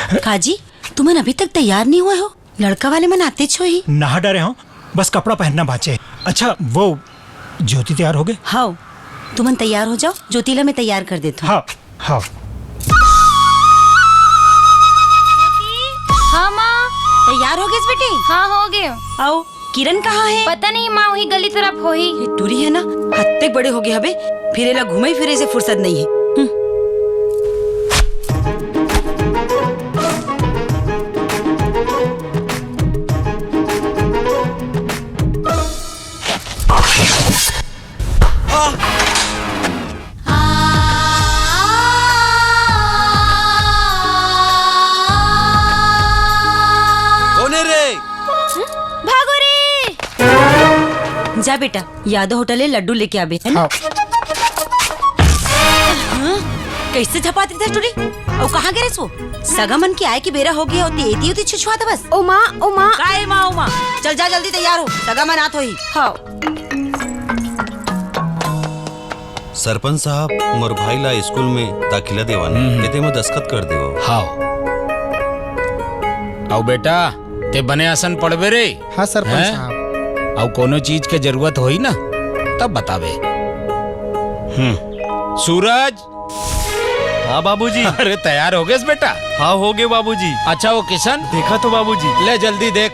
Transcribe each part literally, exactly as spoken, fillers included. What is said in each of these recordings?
काजी, तुमन अभी तक तैयार नहीं हुए हो? लड़का वाले मन आतेच होही। नहा डरे हो, बस कपड़ा पहनना बाचे। अच्छा, वो ज्योति तैयार हो गए? हाव, तुमन तैयार हो जाओ, ज्योति ला मैं तैयार कर देथों। हाँ, हाँ। हाँ माँ। तैयार हो गेस बेटी? हाँ, हो गए। अउ किरण कहाँ हे? पता नहीं माँ, वही गली तरफ होही। ये टूरी हे ना, हत्ते बड़े हो गए हबे, फिर एला घूमे फिरे से फुर्सत नहीं हे। हम्म। कोने रे? भागो रे। जा बेटा, यादव होटल ले लड्डू लेके आबे, है ना? हाँ। हाँ? कैसे झपात रहिथे टूरी? अउ कहाँ गे रेहेस वो? सगा मन के आए के बेरा हो गया होती, एती ओती छुछुआत बस। ओ माँ, ओ माँ। काय माँ, ओ माँ? चल जा, जल्दी तैयार हो, सगा मन आत होही। हाँ। सरपंच साहब, मोर भाई ला स्कूल में दाखिला देवाना हे, हम्म। एते में दस्तखत कर देवव। हाँ। अउ बेटा, ते बने असन पढ़बे रे। हाँ सरपंच हैं? साहब। अउ कोनो चीज के जरूरत होही ना, तब बताबे। हम्म। सूरज। हाँ बाबूजी। अरे तैयार हो गेस बेटा? हाँ हो गए बाबूजी। अच्छा वो किशन? देखा तो बाबूजी। ले जल्दी देख।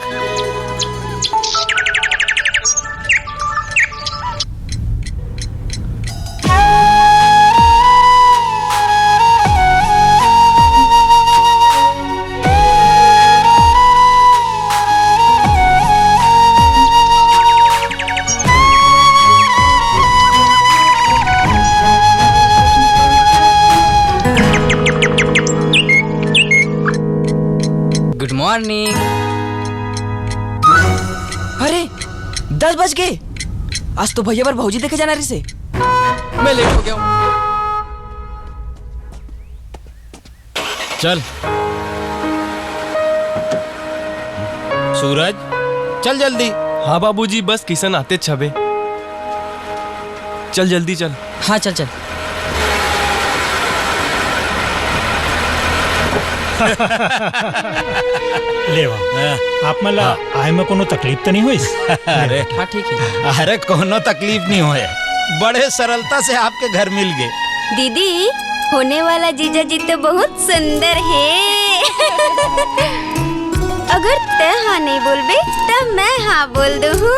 गुड मॉर्निंग। अरे, दस बज गए। आज तो भैया बर भौजी देखे जाना रहिसे। मैं लेट हो गया हूँ। चल सूरज, चल जल्दी। हाँ बाबूजी, बस किशन आतेच हबे। चल जल्दी चल। हाँ चल चल। ले वाह। हाँ। आप मन ला हाँ। आए में कोनो तकलीफ तो नहीं होइस? अरे हाँ ठीक है। अरे कोनो तकलीफ नहीं होए, बड़े सरलता से आपके घर मिल गए। दीदी, होने वाला जीजा जी तो बहुत सुंदर हे। अगर तै हाँ नहीं बोलबे, त मैं हाँ बोल दूँ।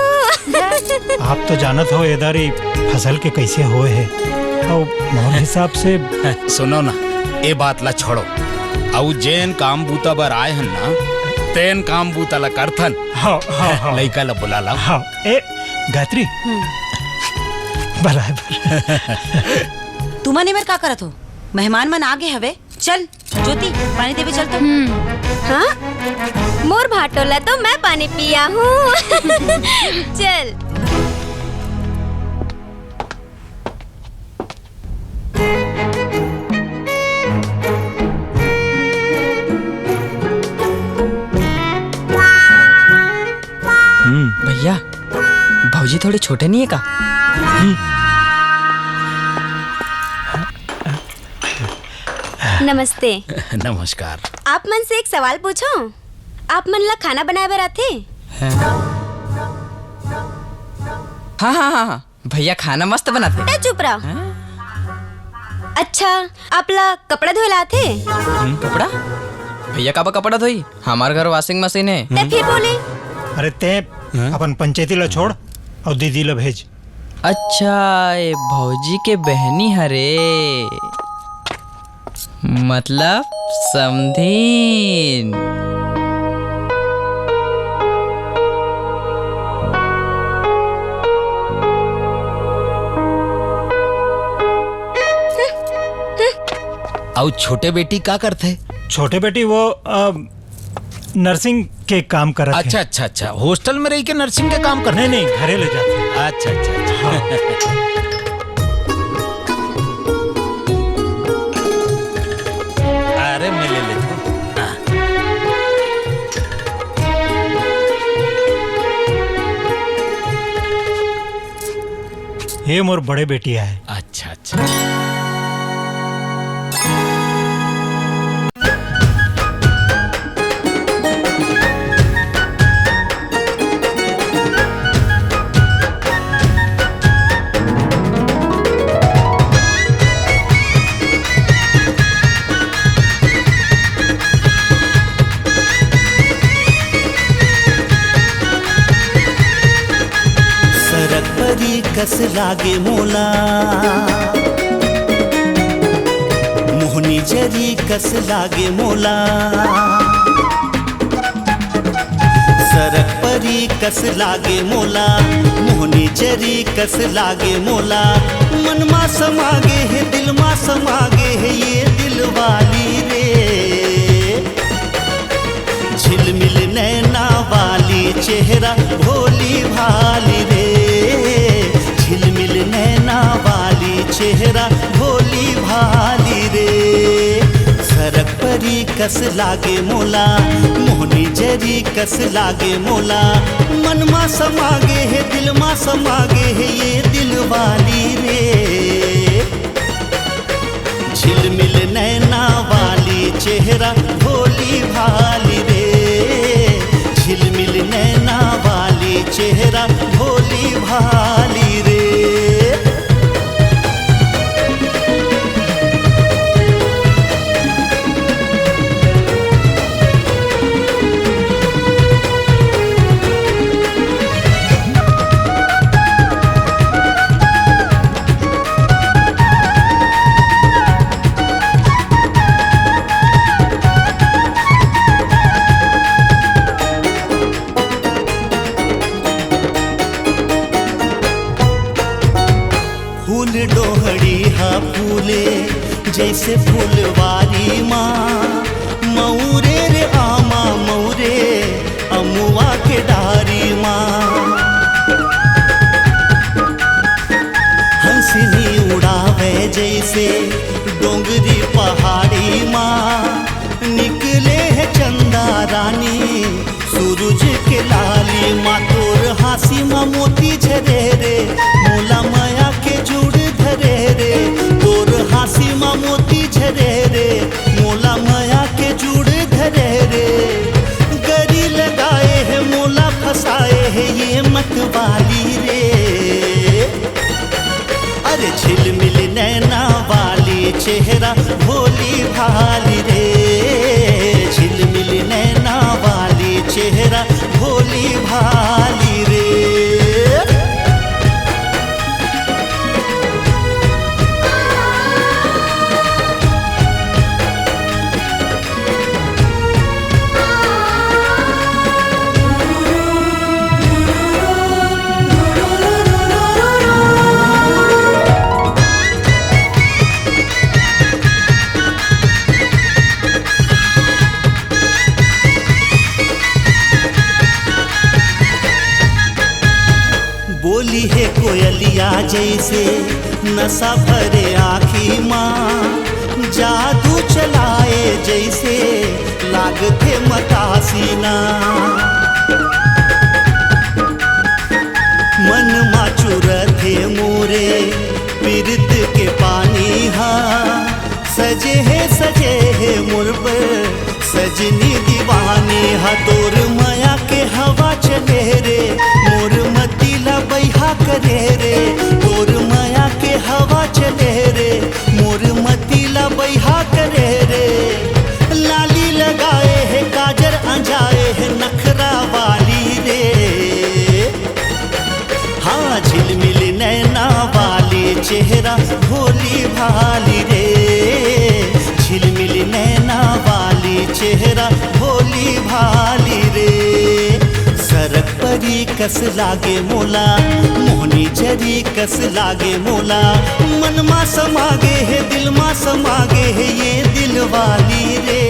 आप तो जानत हो, ए दारी फसल के कैसे होए हे। अउ मोर हिसाब से सुनो ना, ए बात ला छोड़ो। अउ जेन काम बूता बर आए हन ना, तेन काम बूता ला करथन। हाँ, हाँ, हाँ। लइका ला बुला ला। हाँ, ए, गायत्री। हम्म। बलाए बर। तुमन एमेर का करत हो? मेहमान मन आ गे हवे। चल, ज्योति, पानी देबे चल तो। हम्म। हाँ? मोर भाटो ला तो मैं पानी पिया हूँ। चल। हम्म। भैया, भौजी थोड़े छोटे नहीं है का? हम्म। नमस्ते। नमस्कार। आप मन से एक सवाल पूछो, आप मन ला खाना बनाए बर आथे? हाँ। हाँ, हाँ, हाँ, हाँ। भैया खाना मस्त बनाथे। तै चुप रह। हाँ? अच्छा, आप ला कपड़ा धोए ला आथे? हम्म, कपड़ा? भैया काबर कपड़ा धोई? हमार घर washing machine है। तै फिर बोले। अरे तै हाँ? अपन पंचायती ला छोड़ अउ दीदी ला भेज। अच्छा, ए भौजी के बहनी हरे। मतलब समधिन। अउ छोटे बेटी का करथे? छोटे बेटी वो, अ, nursing के काम करत हे। अच्छा, अच्छा, अच्छा। Hostel में रहि के nursing के काम करथे? नहीं, नहीं, घरे ले जाथे। अच्छा, अच्छा, अच्छा। हाँ। अरे, मैं ले लेता हूँ। हाँ। ये मोर बड़े बेटी आय। अच्छा, अच्छा। कस लागे मोला, मोहनी जरी कस लागे मोला। सरग परी कस लागे मोला, मोहनी जरी कस लागे मोला। मन मा समा गे हे, दिल मा समा गे हे ये दिल वाली रे। झिलमिल नैना वाली चेहरा भोली भाली रे, झिलमिल नैना वाली चेहरा भोली भाली रे। सरग परी कस लागे मोला, मोहनी जरी कस लागे मोला। मन मा समा गे हे, दिल मा समा गे हे ये दिल वाली रे। झिलमिल नैना वाली चेहरा भोली भाली रे, झिलमिल नैना वाली चेहरा भोली भाली रे। फूल डोहड़ी हा फूले जैसे फुलवारी मा, मऊरे रे आमा मऊरे अमुआ के डारी मा। हंसनी उड़ावे जैसे डोंगरी पहाड़ी मा, निकले हे चंदा रानी सूरज के लाली मा। तोर हाँसी मा मोती झरे रे, मोला मया के जुड़ धरे रे। तोर हाँसी मा मोती झरे रे, मोला मया के जुड़ धरे रे। गरी लगाए हे, मोला फसाए हे ये मतवाली रे। अरे झिलमिल नैना वाली चेहरा भोली भाली रे, झिलमिल नैना वाली चेहरा भोली भाली रे। बोली हे कोयलिया जैसे नशा भरे आँखी मा, जादू चलाए जैसे लागथे मतासी ना। मन मा चुरथे मोरे पीरत के पानी हा, सजे हे सजे हे मोर बर सजनी दीवानी हा। तोर मया के हवा चले रे, मोर मती ला बइहा करे रे। तोर मया के हवा चले रे, मोर मती ला बइहा करे रे। लाली लगाए हे, काजर अंजाए हे, नखरा वाली रे। हाँ, झिलमिल नैना वाली चेहरा भोली भाली रे, झिलमिल नैना वाली चेहरा भोली भाली रे। सरग परी कस लागे मोला, मोहनी जरी कस लागे मोला। मन मा समा गे हे, दिल मा समा गे हे ये दिल वाली रे।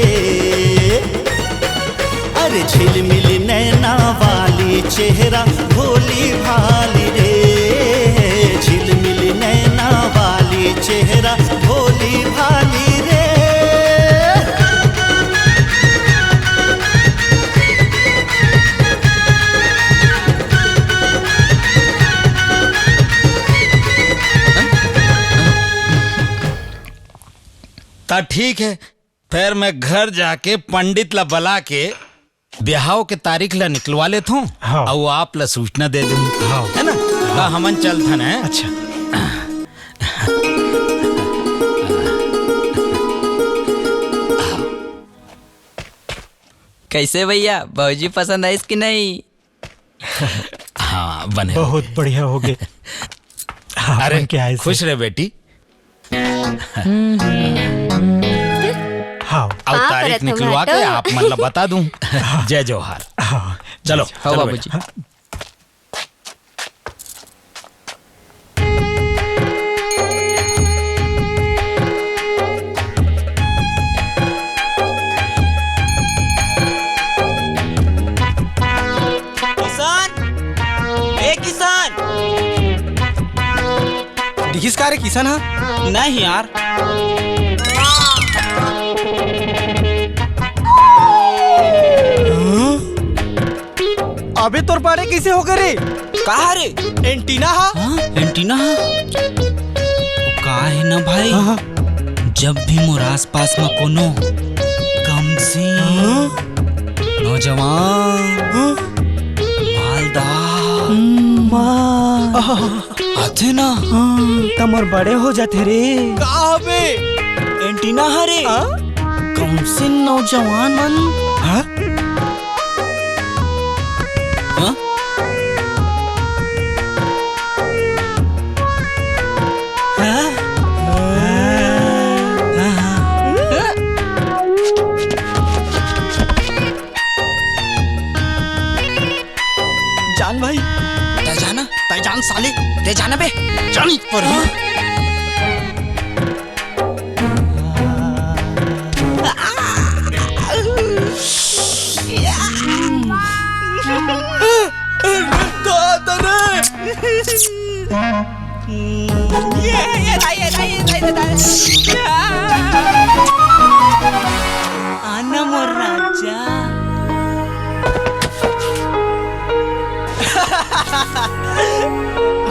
अरे झिलमिल नैना वाली चेहरा भोली भाली रे, झिलमिल नैना वाली चेहरा भोली भाली रे। ता ठीक है, फेर मैं घर जाके पंडित ला बला के बिहाव के तारीख ला निकलवा लेथों, हाँ। अउ आप ला सूचना दे दूँ, हाँ। है ना? हाँ। हमन चलथन, हैं? अच्छा। कैसे भैया, भौजी पसंद आइस कि नहीं? हाँ, बने हो बहुत गए। बढ़िया हो गए। अरे, आपन के आए से। खुश रहे बेटी। हाँ। अब का तारीख करत हो निकलवा के भाटो? आप मन ला बता दूं। जय जोहार। हाँ। चलो, हाँ, चलो बाबूजी। बेटा। किशन, ए किशन। दिखिस का रे किशन ह? नहीं यार। हाँ? अबे तोर पाड़े कइसे हो गे रे? का रे? एंटीना ह? हाँ, एंटीना ह? वो का है ना भाई, हाँ, हाँ। जब भी मोर आसपास में कोनो कम से हाँ? नौजवान, हाँ? मालदार, हम्म। माँ। आह। आथे ना, हाँ, त मोर बड़े हो जाथे रे। का हवे? एंटीना हरे। हाँ? कौन से नौजवान मन? हाँ? हाँ? हाँ? हाँ? जान भाई। तै जाना, तै जान साले, तै जाना बे। जानी पर हाँ? ये, ये, ये, ये, ये, ये, ये। आना मोर राजा।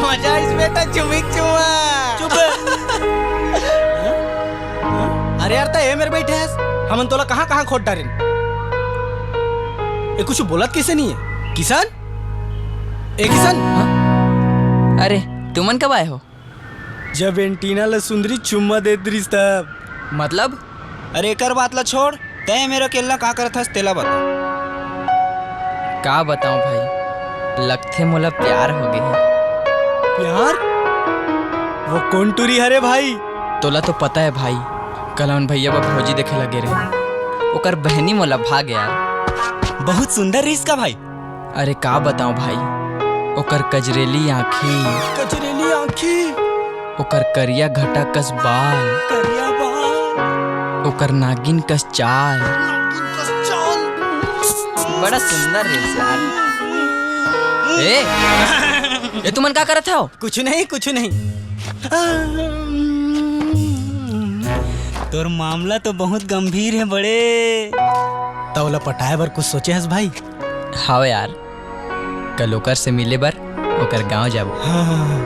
मजा आइस बेटा, चुमिक चुमा। चुप। अरे यार, त ए मेर बइठे हस, हमन तोला कहाँ कहाँ खोज डारेन। ए, कुछ बोलत कइसे नइ हे? किशन? ए किशन? हाँ? अरे, तुमन कब आए हो? जब एंटीना ल सुंदरी चुम्मा देत रिहिस तब। मतलब? अरे, एकर बात ल छोड़, तैं ए मेर अकेल्ला का करत हस, तेला बता। का बताऊं भाई, लगथे मोला प्यार हो गे हे। प्यार? वो कोन टूरी हरे भाई? तोला तो पता हे भाई, कल हमन भैया बर भौजी देखे ला गे रहेन, ओकर बहनी मोला भा गे यार। बहुत सुंदर रिहिस का भाई? अरे का बताऊं भाई, ओकर कजरेली आँखी, कजरेली आँखी, ओकर करिया घटा कस बाल, करिया बाल, ओकर नागिन कस चाल। नागिन कस चाल। बड़ा सुंदर रिहिस यार। ए, ए तुमन का करत हव? कुछ नहीं, कुछ नहीं। तोर मामला तो बहुत गंभीर हे बड़े। त ओला पटाए बर कुछ सोचे हस भाई? हाव यार, कल ओकर से मिले बर ओकर गांव जाबो। हाँ, हाँ, हाँ।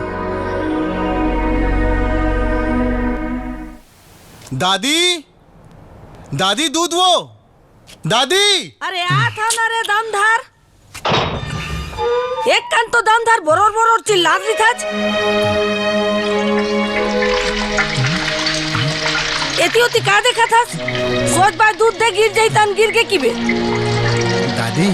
दादी, दादी, दूध वो, दादी। अरे, आत हन रे, दम धर। एक कन तो दम धर, बोरोर बोरोर चिल्लात रिथस। एती ओती का देखत हस? सोच बाय, दूध दे, गिर जाही तन गिर के किबे। दादी,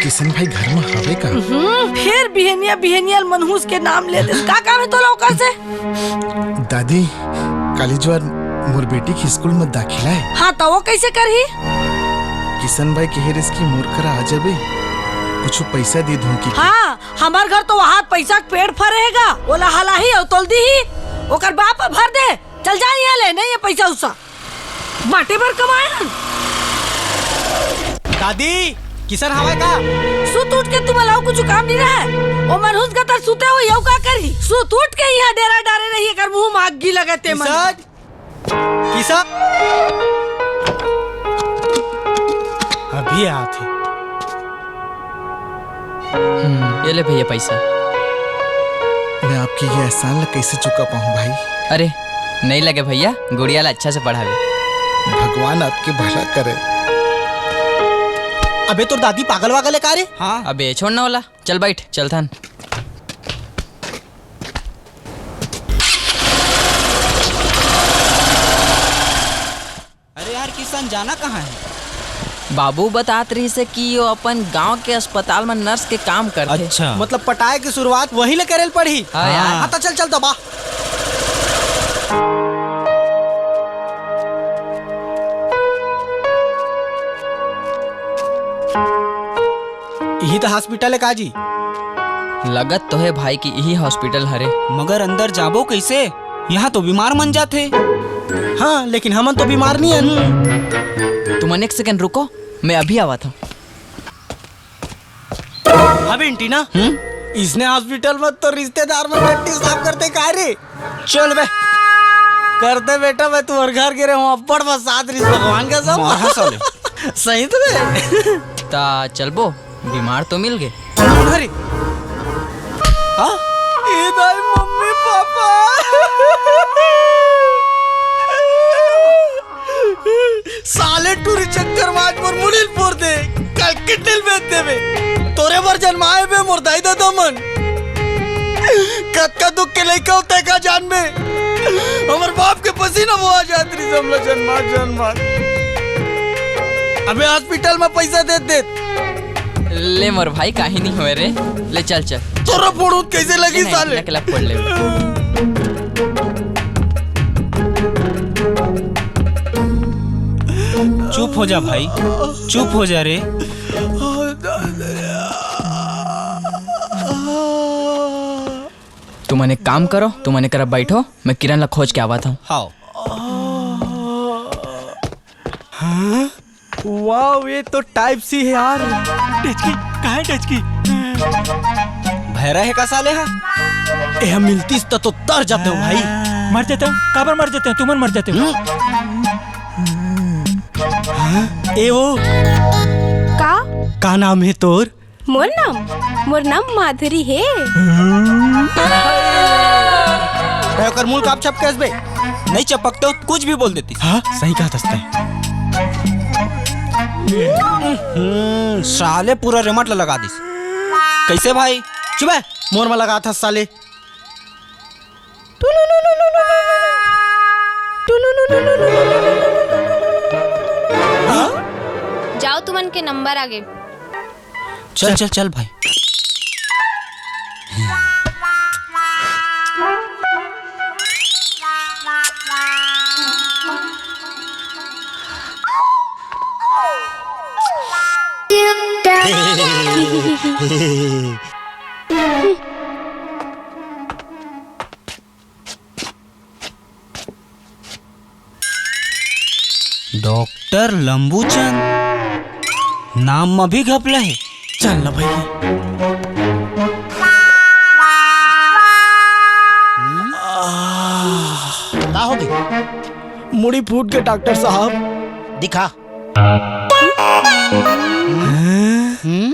किशन भाई घर में हवे का? हम्म, फेर बिहनिया बिहनिया मनहूस के नाम ले दे। का काम हे तोला ओकर से? दादी, काली जुआर मोर बेटी के स्कूल में दाखिला हे। हाँ, त वो कइसे करही? किशन भाई कहे रिहिस कि मोर करा आ जाबे, कुछ पैसा दे दूं कि। हाँ, हमर घर तो वहां पैसा के पेड़ फरे हे गा, ओला हलाही अउ तोल दीही, ओकर बाप ह भर दे। चल जा इहाँ ले, नइ हे पैसा उसा। बांटे बर कमाए हन। दादी, किशन हवय का? सुत उठ के तुमन ला अउ कुछु काम नइ रहय? ओ मनहूस गतर सुते होही, अउ का करही? सुत उठ के इहाँ डेरा डारे रही, एकर मुंह मा आगी लगत हे मन। किशन? किशन? अभी आत हे। हम्म, ये ले भैया पैसा। मैं आपके ये एहसान ला कैसे चुका पाऊँ भाई? अरे, नहीं लगे भैया, गुड़िया ला अच्छा से पढ़ावे। भगवान आपके भला करे। अबे तोर दादी पागल वागल हे का रे? हाँ। अबे छोड़ ना ओला, चल बैठ, चलथन। अरे यार किशन, जाना कहाँ है? बाबू बतात रहिस हे कि वो अपन गांव के अस्पताल में नर्स के काम करथे। अच्छा। मतलब पटाए के शुरुआत वहीं ले करे ल पड़ही। हाँ यार। हाँ, त चल, चल दबा। इही त हॉस्पिटल हे का जी? लगत तो हे भाई कि इही हॉस्पिटल हरे। मगर अंदर जाबो कइसे? यहाँ तो बीमार मन जाथे। हाँ, लेकिन हमन तो बीमार नहीं हन। तुमन एक सेकंड रुको, मैं अभी आवत हूँ। अबे एंटीना, हम्म? इसने हॉस्पिटल में तो रिश्तेदार में टट्टी साफ करथे का रे? चल बे। करथे बेटा, मैं तुम्हर घर गे रहेंव, अब्बड़ बरसात रहिस भगवान कसम। मारा साले। सही तो बे। त चलबो, बीमार तो मिल गे। अरे, हाँ? ए दाई मम्मी पापा। साले टूरी चक्कर म आज मोर मुड़ी ल फोर दे, काल किडनी ल बेच देबे। तोरे बर जनमाए बे मोर दाई ददा मन। कतका दुख के लइका होथे का जानबे। हमर बाप के पसीना बोहा जात रहिस हमला जनमात जनमात। अबे हॉस्पिटल म पइसा देत देत। ले मोर भाई, काही नहीं होय रे। ले चल चल। तोरा फोड़हूं त कइसे लगही नहीं, साले? नकला फोड़ ले। चुप हो जा भाई, चुप हो जा रे। तुमन एक काम करो, तुमन एकरा बैठो, मैं किरण ला खोज के आवत हूँ। हाव। हाँ? वाओ, ये तो टाइप सी है यार। डचकी, कहाँ है डचकी? भैरा है का साले हा? ए, हम मिलतीस त तो तर जाते हो भाई। मर जाते हो? काबर मर जाते हो? तुमन मर जाते हो? हम्म? हाँ? ए वो? का? का नाम है तोर? मोर नाम, मोर नाम माधुरी हे। ए, ओकर मुंह काप छप के हंसबे। नहीं चपकते हो, कुछ भी बोल देती। हाँ, सही कहा दस्ता। हम्म, साले पूरा रेमट ला लगा दिस। कैसे भाई? चुप है। मोर में लगा था साले। जाओ, तुमन के नंबर आगे। चल, चल, चल भाई। डॉक्टर लंबूचंद, नाम म भी घपला हे। चल ना भैया। का हो गे? मुड़ी फूट के डॉक्टर साहब। दिखा। हम्म?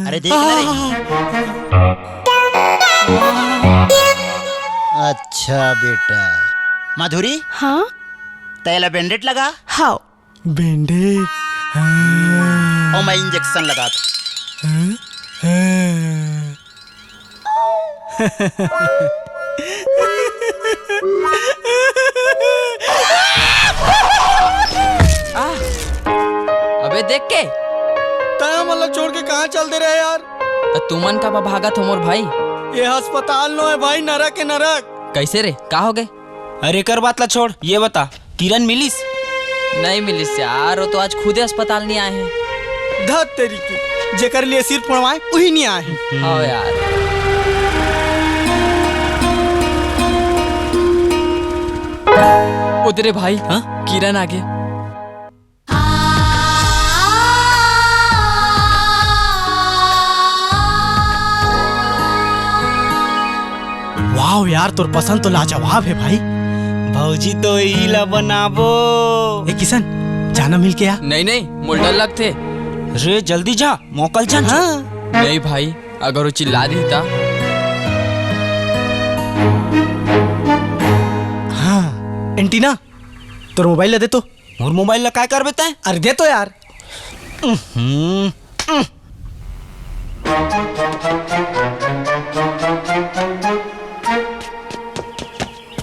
अरे देख ना रे। अच्छा बेटा। माधुरी, हाँ? तैं एला बैंडेड लगा। हाँ। बैंडेड? हाँ। अउ मैं इंजेक्शन लगात हूँ। हाँ? हाँ। आ, अबे देख के। तैं हमन ला छोड़ के कहाँ चल दे रहे यार? त तुमन का बा भागत हो मोर भाई? ये अस्पताल नो है भाई, नरक है नरक। कैसे रे, का हो गे? अरे एकर बात ला छोड़, ये बता, किरण मिलिस? नहीं मिलिस यार, वो तो आज खुदे अस्पताल नहीं आए हैं। धत तेरी के, जेकर लिए सिर पड़वाए, वही नहीं आए हैं। हाँ यार। उधरे भाई, हाँ? किरण आगे। वाओ यार, तोर पसंद तो लाजवाब है भाई। भौजी तो इही ला बनाबो। ए किशन, चाना मिल के आ। नहीं, नहीं, मोला डर लगथे। रे, जल्दी जा, मौका ल जान। हाँ। नहीं भाई, अगर वो चिल्ला दी ता। हाँ, एंटीना, तोर मोबाइल ला दे तो। मोर मोबाइल ला काय करबे तैं? अरे दे तो यार। उहुं, उह।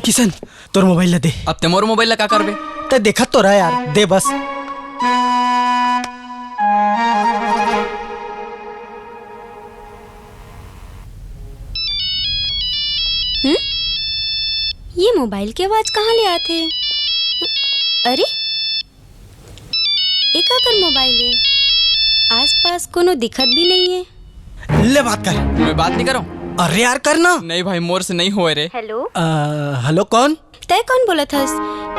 किशन, तोर मोबाइल ला दे। अब तैं मोर मोबाइल ला का करबे? तैं देखत तो रह यार, दे बस। मोबाइल के आवाज कहाँ ले आथे? अरे, ए काकर मोबाइल ए? आसपास कोनो दिखत भी नहीं है। ले बात कर। मैं बात नहीं करूं। अरे यार, कर ना। नहीं भाई, मोर से नहीं होए रे। हेलो। अ, हेलो, कौन? तै कौन बोलत हस?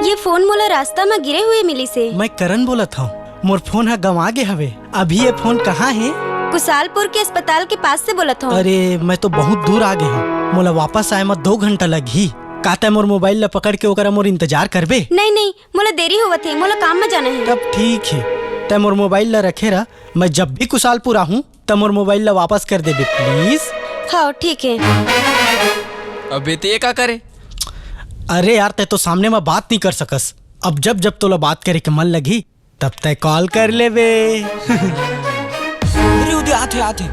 ये फोन मोला रास्ता म गिरे हुए मिलिस हे। मैं करण बोलत हंव। मोर फोन ह गंवा गे हवे। अभी ये फोन कहाँ हे? कुशालपुर के अस्पताल के पास से बोलत हंव। अरे, मैं तो बहुत दूर आ गे हंव। मोला वापस आए म दो घंटा लगही। का तै मोर मोबाइल ला पकड़ के ओकरा मोर इंतजार करबे? नहीं, नहीं, मोला देरी होवत हे, मोला काम म जाना हे। तब ठीक हे, तै मोर मोबाइल ला रखे रह। मैं जब भी कुशालपुर आहूं, त मोर मोबाइल ला वापस कर देबे, प्लीज। हाँ, ठीक हे। अबे ते ये का करे? अरे यार, तै तो सामने म बात नहीं कर सकस। अब जब जब तोला बात करे के मन लगही, तब तै कॉल कर लेबे। अरे, उदे आथे, आथे।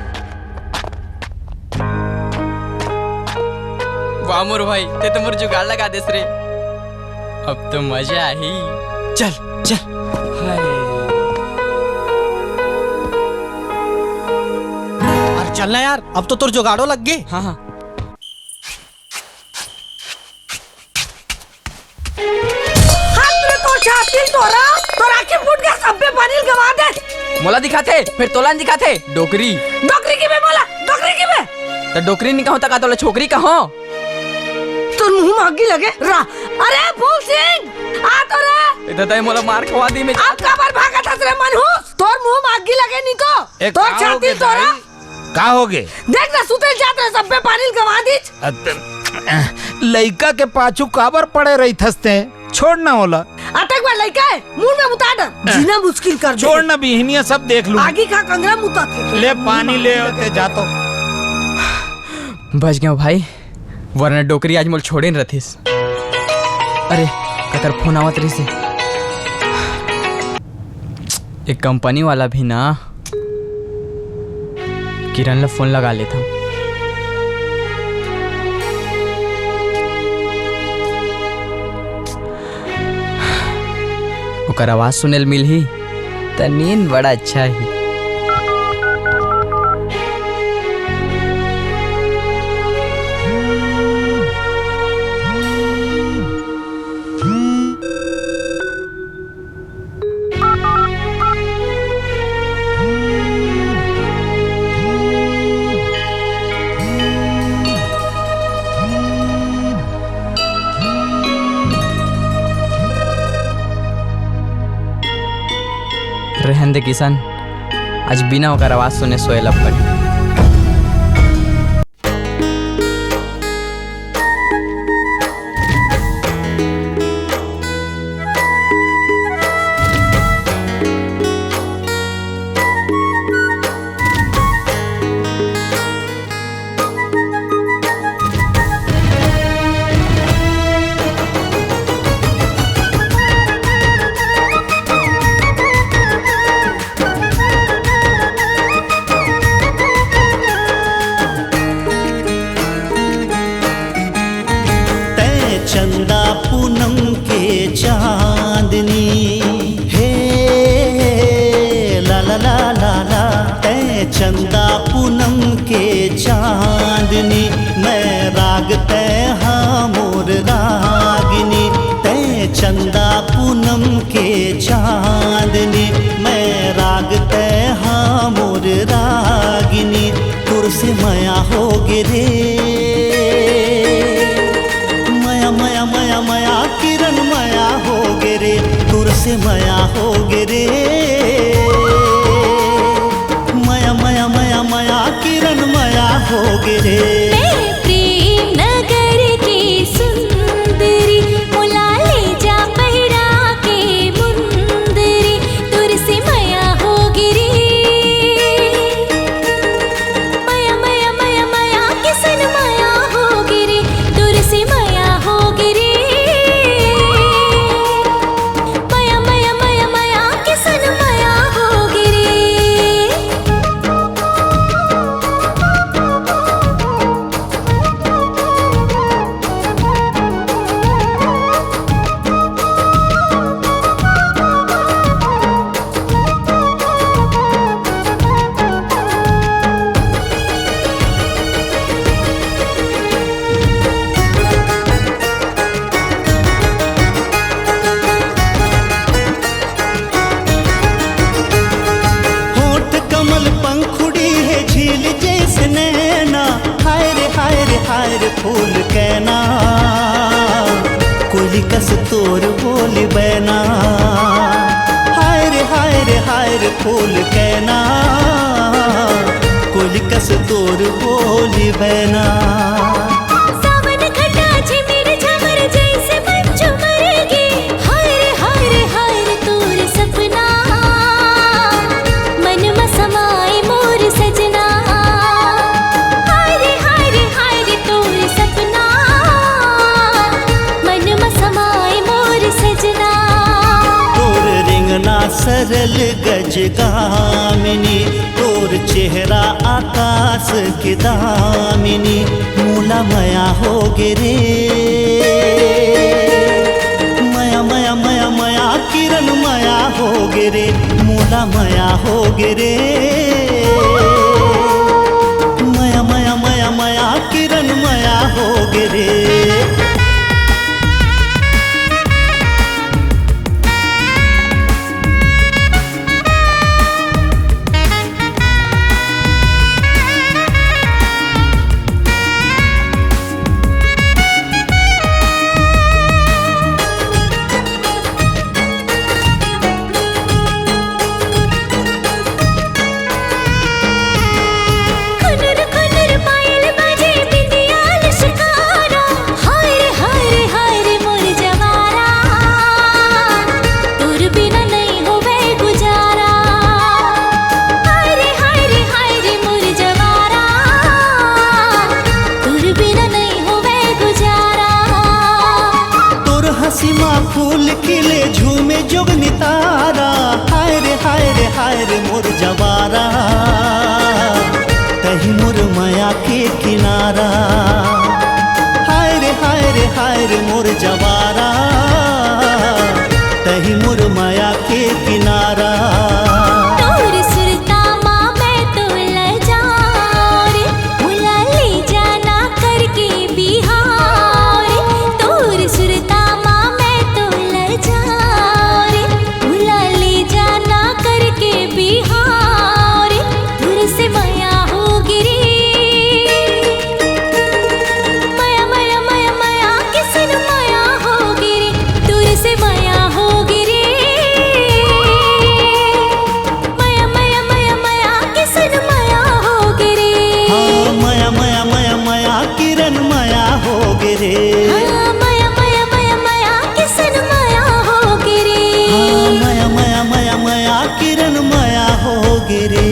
वाह मोर भाई, ते तो मोर जुगाड़ लगा देस रे। अब तो मजा आही। चल, चल। हाय। अरे चल ना यार, अब तो तोर जुगाड़ो लग गे। हाँ, हाँ। हाथ में तो छाती तोरा, तोर आँखी फूट गे, सब्बे पानी गवा दे। मोला दिखाथे, फिर तोला न दिखाथे, डोकरी। डोकरी की बे मोला, डोकरी की बे। त डोकरी नहीं कहूँ त का तोला छोकरी कहूँ? तोर मुंह म आगी लगे रा। अरे फूल सिंह, आ तो रे। ए दादा, मोला मार खवा दी मैं। अब काबर भागत हस रे मनहूस? तोर मुंह म आगी लगे नहीं तो। ए, तोर का हो छाती गे तोरा। दाई? का हो गे? देख ना, सुते जात रहे, सब्बे पानी गवा दीच। अत-, लइका के पाछू काबर पड़े रहिथस ते? छोड़ ना ओला। अतक बा लइका है, मुंह में मुता डर। जीना मुश्किल कर दे। छोड़ ना, बिहनिया सब देख लूं। आगी खा कंगरा मुता थे। ले पानी ले आते जा तो। बच गया भाई, वरना डोकरी आज मोल छोड़े न रथिस। अरे, ककर फोन आवत रहिस हे। एक कंपनी वाला भी ना। किरण ला फोन लगा लेथंव। ओकर आवाज सुने ल मिलही, त नींद बड़ा अच्छा ही। रहन दे किशन, आज बिना ओकर आवाज सुने सोए ला पड़ी। फूल कहना, कोली कस तोर बोली बहना। सावन घटा झिमिर झमर जैसे मन झुमर गे। हाय रे, हाय रे, हाय रे, तोर सपना मन म समाए मोर सजना। हाय रे, हाय रे, हाय रे, तोर सपना मन म समाए मोर सजना। तोर रेंगना सरल गज गामिनी, तोर चेहरा आकाश के दामिनी, मोला मया होगे रे। मया, मया, मया, मया, किरण मया होगे रे, मोला मया होगे रे। मया, मया, मया, मया, किरण मया होगे रे। खुनुर खुनुर पायल बजे बिंदिया लुसकारा। हाय रे, हाय रे, हाय रे मोर जवारा, तोर बिना नइ होवे गुजारा। हाय रे, हाय रे, हाय रे मोर जवारा, तोर बिना नइ होवे गुजारा। तोर हंसी मा फूल खिले झूमे जोगनी तारा। हाय रे, हाय रे, हाय रे मोर जवारा, तही मोर मया के किनारा। हाय रे, हाय रे, हाय रे मोर जवारा, तही मोर मया के किनारा। तोर सुरता मा मैं तो लजाओ रे, मोला ले जाना करके बिहाव रे। तोर सुरता मा मैं तो लजाओ रे, मोला ले जाना करके बिहाव रे। तोर से मया होगे रे। मया, मया, मया, मया, किसन मया होगे रे। तोर से मया होगे रे। मया, मया, मया, मया, किसन मया होगे रे। हाँ, मया, मया, मया, मया, किरण मया होगे रे। हाँ, मया, मया, मया, मया, किसन मया होगे रे। हाँ, मया, मया, मया, मया, किरण मया होगे रे।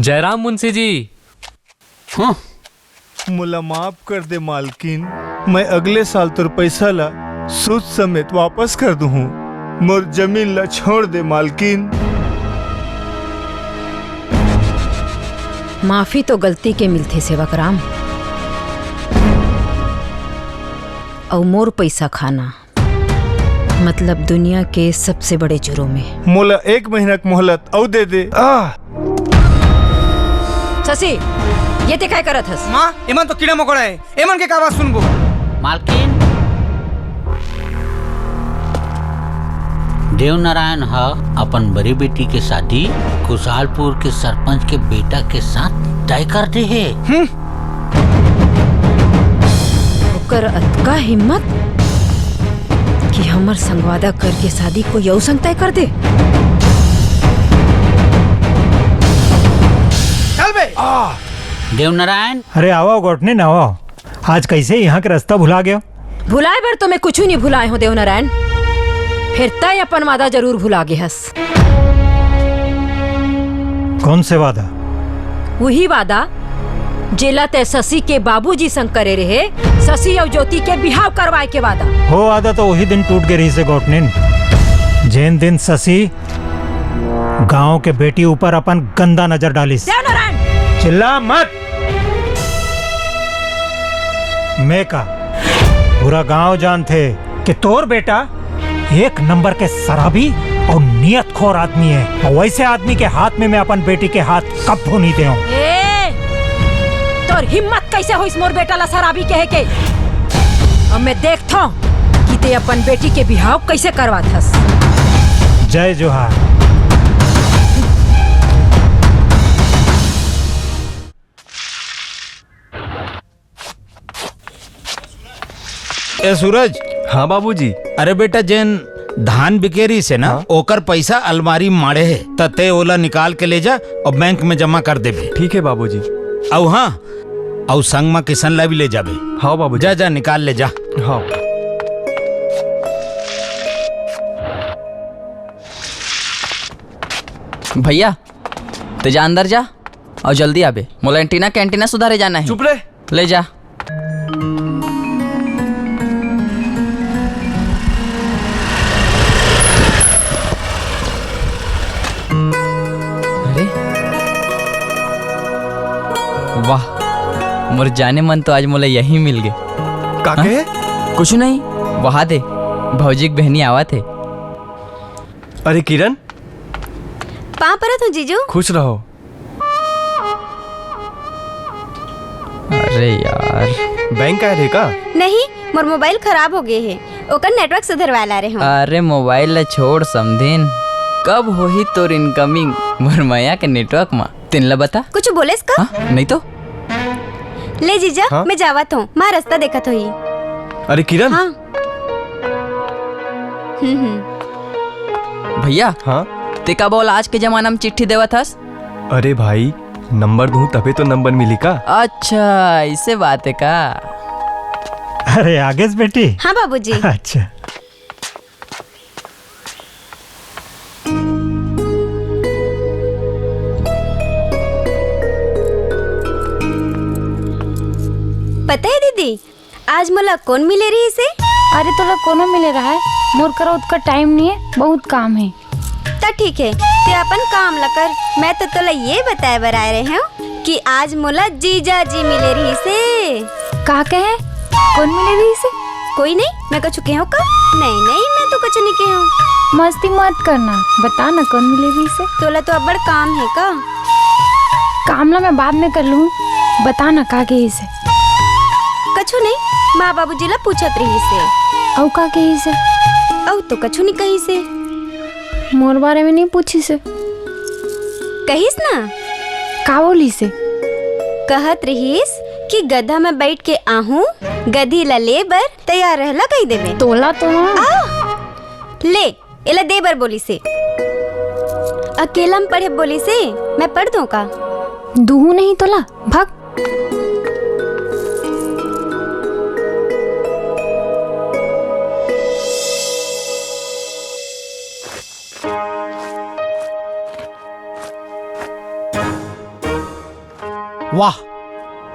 जयराम मुंशी जी। हाँ। मोला माफ कर दे मालकिन, मैं अगले साल तोर पैसा ला सूद समेत वापस कर दूहूँ। मोर जमीन ला छोड़ दे मालकिन। माफी तो गलती के मिलथे सेवक राम, अउ मोर पैसा खाना मतलब दुनिया के सबसे बड़े जुर्म हे। मोला एक महीना के मोहलत अउ दे दे। आह! शशि, ये ते काय करत हस? माँ, एमन तो कीड़ा मकोड़ा हे, एमन के का बात सुनबो? मालकिन, देवनारायण ह अपन बड़े बेटी के शादी खुशहालपुर के सरपंच के बेटा के साथ तय कर दे हे। हम्म। ओकर अतका हिम्मत कि हमर संगवादा करके शादी कोई अउ संग तय कर दे। चल बे। देवनारायण। अरे आवा गोठनी ना आवा। आज कैसे यहाँ के रास्ता भुला गया? भुलाए बर तो मैं कुछ नहीं भुलाए हूँ देवनारायण, फिर तय अपन वादा जरूर भुला गे हस। कौन से वादा? वही वादा, जेला तै शशि के बाबूजी संग करे रहे, शशि अउ ज्योति के बिहाव करवाए के वादा। हो वादा तो वही दिन टूट गे रहिस हे, गौटनिन, जेन दिन शशि गांव के बेटी ऊपर अपन गंदा नजर डालिस। देवनारायण! चिल्ला मत। मैं का पूरा गांव जानथे कि तोर बेटा एक नंबर के शराबी अउ नियतखोर आदमी हे, अउ वैसे आदमी के हाथ में मैं अपन बेटी के हाथ कभू नहीं देंव। ए, तोर हिम्मत कैसे होइस मोर बेटा ला शराबी कहे के? अब मैं देखथंव कि तैं अपन बेटी के बिहाव कैसे करवाथस। जय जोहार। ए सूरज। हाँ बाबूजी। अरे बेटा, जेन धान बिके रहिस हे ना, हाँ? ओकर पैसा अलमारी म माड़े हे, त तैं ओला निकाल के ले जा अउ बैंक में जमा कर देबे। ठीक हे बाबूजी। अउ हाँ, अउ संग म किशन ला भी ले जाबे। हाँ बाबूजी। जा, जा, निकाल ले जा। हाँ। भैया, तैं जा अंदर जा अउ जल्दी आबे, मोला एंटीना के एंटीना सुधारे जाना हे। चुप रे। ले जा। अरे वाह, मोर जाने मन तो आज मोला यही मिल गे। का हाँ? कहे? कुछ नहीं, वहा दे, भौजी के बहनी आवत हे। अरे किरण। पाँव परत हूँ जीजू। खुश रहो। अरे यार। बैंक आए रहे का? नहीं, मोर मोबाइल खराब हो गए हे, ओकर नेटवर्क सुधरवाए ला रहे हूँ। अरे मोबाइल ला छोड़ समधिन, कब होही तोर इनकमिंग मोर मया के नेटवर्क मा? तेन ला बता। कुछ बोलेस का? हाँ, नहीं तो। ले जीजा, हाँ? मैं जावत हूँ, माँ रास्ता देखत होही। अरे किरण। हाँ। हम्म, हम्म। भैया। हाँ? ते का बोल आज के जमाना में चिट्ठी देवत हस? अरे भाई, नंबर दूँ तबे तो नंबर मिली का? अच्छा, ऐसे बात हे का? अरे, आ गेस बेटी? हाँ बाबूजी। अच्छा। पता हे दीदी, आज मोला कोन मिले रहिस हे? अरे, तोला कोनो मिले रहय, मोर करा ओतका टाइम नइ हे, बहुत काम हे। त ठीक हे, तें अपन काम ल कर। मैं तो तोला ये बताए बर आए रहे हूँ कि आज मोला जीजा जी मिले रहिस हे। का कहे? कोन मिले रहिस हे? कोई नहीं, मैं कुछ कहेंव का? नहीं, नहीं, मैं तो कुछ नहीं कहेंव। मस्ती मत करना, बता ना कोन मिले रहिस हे? तोला तो अब्बड़ काम हे का? काम ला मैं बाद में कर लूँ, बता ना का कहिस हे? कछु नहीं, माँ बाबूजी ला पूछत रहिस हे। अउ का कहिस हे? अउ तो कछु नहीं कहिस हे। मोर बारे में नहीं पूछिस हे। कहिस ना। का बोलिस हे? कहत रहिस कि गधा में बैठ के आहूँ, गधी ला ले बर तैयार रह ला कहि देबे। तोला तो ना। आ, ले, एला दे बर बोलिस हे। अकेला में पढ़े बोलिस हे, मैं पढ़ दूँ का? दूहूँ नहीं तोला, भाग। वाह,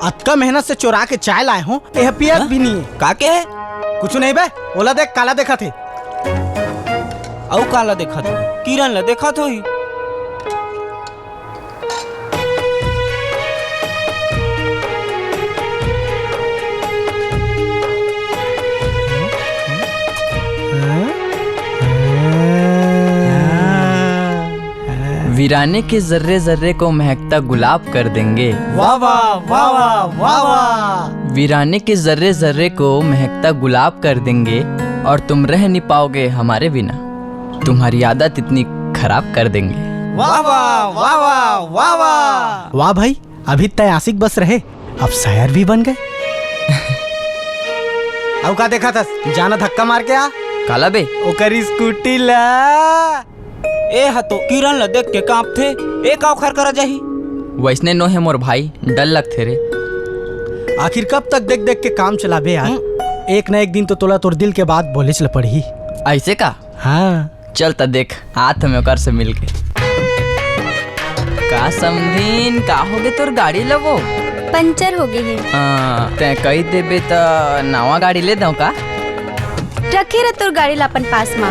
अतका मेहनत से चोरा के चाय लाए हों, एह पियत हाँ? भी नहीं हे। का के हे? कुछ नहीं बे, ओला देख, काला देखत हे। अउ काला देखत होही? किरण ला देखत होही। वीराने के जर्रे जर्रे को महकता गुलाब कर देंगे। वाह, वाह, वाह, वाह, वाह, वाह। वीराने के जर्रे जर्रे को महकता गुलाब कर देंगे और तुम रह नहीं पाओगे हमारे बिना। तुम्हारी आदत इतनी खराब कर देंगे। वाह, वाह, वाह, वाह, वाह, वाह। वाह भाई, अभी तय आशिक बस रहे, अब शायर भी बन गए। अउ का देखत हस? जाना धक्का मार के आ। काला बे? ओकर स्कूटी ला। ए ह तो किरण ला देख के कांपथे, ए का ओखर करा जाही? वैसने नो हे मोर भाई, डर लगथे रे। आखिर कब तक देख देख के काम चलाबे यार? हम्म। एक ना एक दिन तो तोला तोर दिल के बात बोलेच ल पड़ही। ऐसे का? हाँ। चल त देख, आत हमें ओकर से मिल के। का आ समधिन, का होगे तोर गाड़ी ल वो? पंचर होगे हे। हाँ, तैं कहि देबे त नवा गाड़ी ले दंव का? रखे रह तोर गाड़ी ला अपन पास मा।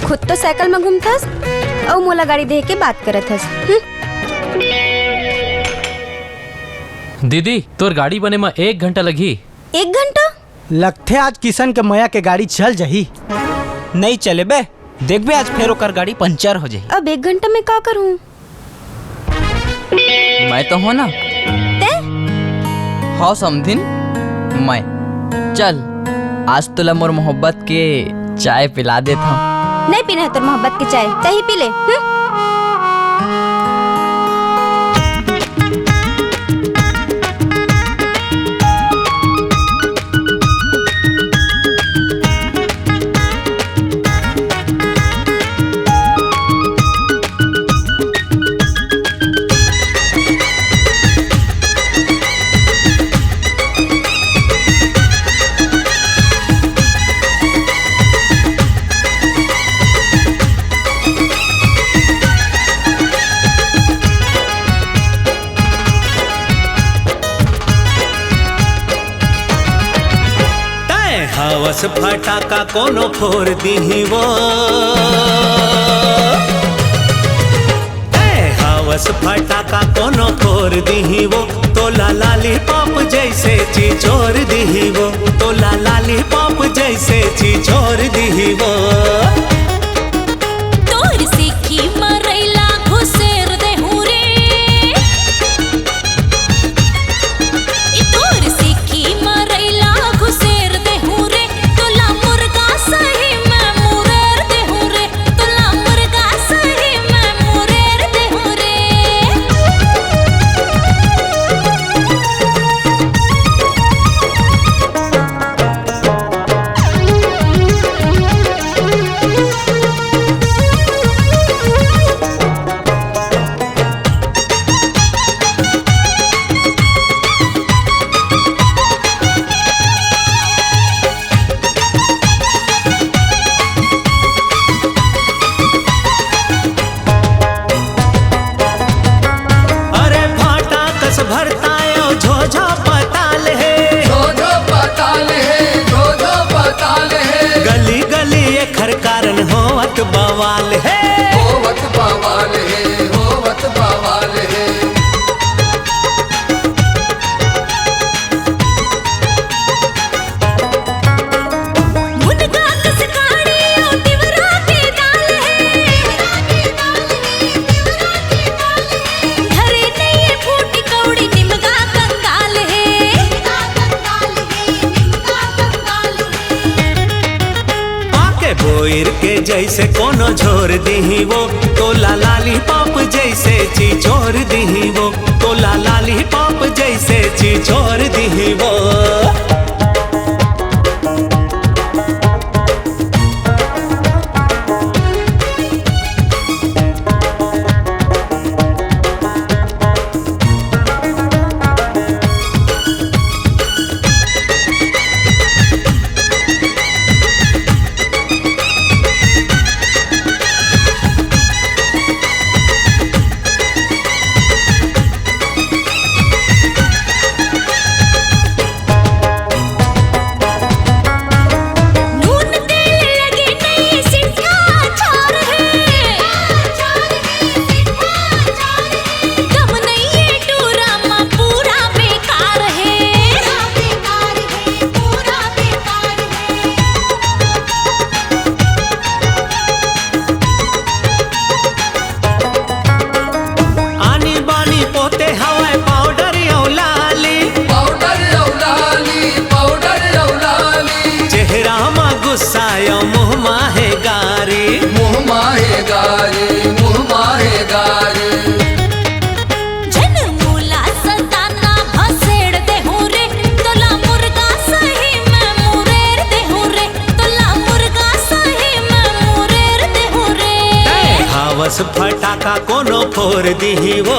खुद तो साइकिल मा घूमथस, अउ मोला गाड़ी देहे के बात करत हस। हम्म। दीदी, तोर गाड़ी बने मा एक घंटा लगही। एक घंटा? लगथे आज किशन के मया के गाड़ी चल जाही। नइ चले बे, देखबे आज फेर ओकर गाड़ी पंचर हो जाही। अब एक घंटा में का करूं? मैं तो हूं ना। ते? हव समधिन, मैं। चल, आज तोला मोर मोहब्बत के चाय पिला देथंव। नहीं पीना है तोर मोहब्बत के चाय, तही पी ले। हम्म? तैं हवस फटाका कोनो फोर दिही वो। तैं हवस फटाका कोनो फोर दिही वो। तोला लॉलीपॉप जैसे चिचोर दिही वो। तोला लॉलीपॉप जैसे चिचोर दिही वो। तोर सिक्की मरैला घुसेर देहूं रे। ए तोर सिक्की मरैला घुसेर देहूं रे। तोला मुर्गा सही में मुरेर देहूं रे। तोला मुर्गा सही में मुरेर देहूं रे। अरे भाटा कस भरतायो झोझो पताल हे। झोझो पताल हे, झोझो पताल हे। गली गली एखर कारण होवत बवाल हे। होवत बवाल हे, होवत बवाल हे। मुनगा कस काड़ी ओ तिवरा के दाल हे। घरे नइये फूटी कौड़ी निमगा कंगाल हे। आके बोइर के जैसे कोनो झोर दिही वो। तोला लॉलीपॉप जैसे चिचोर दिही वो। तोला लॉलीपॉप जैसे चिचोर दिही वो। नून तेल लगे नहीं सिट्ठा अचार हे। गम नइये टूरा मा पूरा बेकार हे। आनी बानी पोते हवय पाउडर अउ लाली। पाउडर अउ लाली, पाउडर अउ लाली। चेहरा मा गुस्सा अउ मुंह मा हे गारी। मुंह मा हे गारी, मुंह मा हे गारी। झन मोला सताना भसेड़ देहूं रे, तोला मुर्गा सही में मुरेर देहूं रे। तोला मुर्गा सही में मुरेर देहूं रे। तैं हावस फटाका कोनो फोर दिही वो।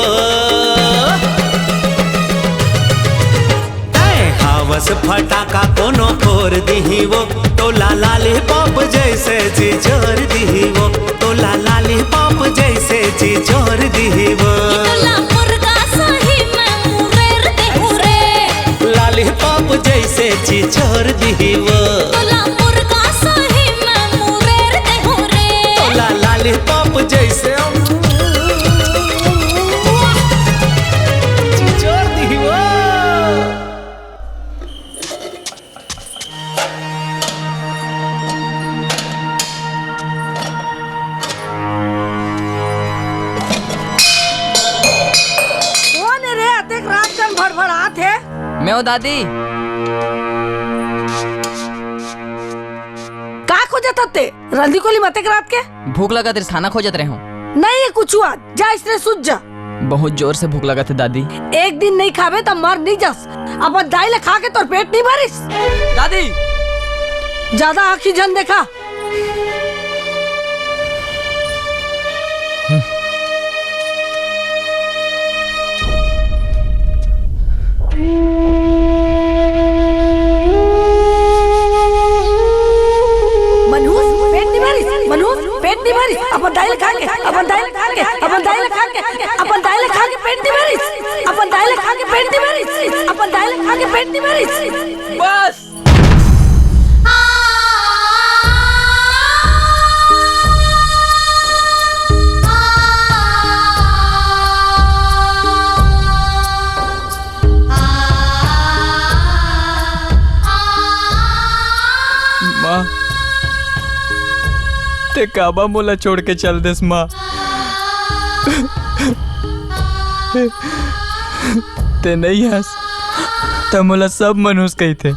तैं हावस फटाका कोनो फोर दिही वो। तोला लॉलीपॉप जैसे चिचोर दिही वो। तोला लॉलीपॉप जैसे चिचोर दिही वो। तोला मैं हूँ दादी। का खोजत हस ते? रंधी कोली मते के रात के? भूख लगत रहिस, खाना खोजत रहे हूँ। नहीं, ये कुछ हुआ। जा, इसने सूत जा। बहुत जोर से भूख लगत हे दादी। एक दिन नहीं खाबे त मर नहीं जास। अपन दाई ला खा के तोर पेट नहीं भरिस। दादी! ज्यादा आँखी झन देखा। मनहूस, पेट नहीं भरिस, मनहूस, पेट नहीं भरिस, अपन दाई ला खा के, अपन दाई ला खा के, अपन दाई ला खा के, अपन दाई ला खा के पेट नहीं भरिस, अपन दाई ला खा के पेट नहीं भरिस, अपन दाई ला खा के पेट नहीं भरिस। बस। माँ, ते काबा मोला छोड़ के चल देस माँ? ते नइ हस, त मोला सब मनुष्य कहिथे।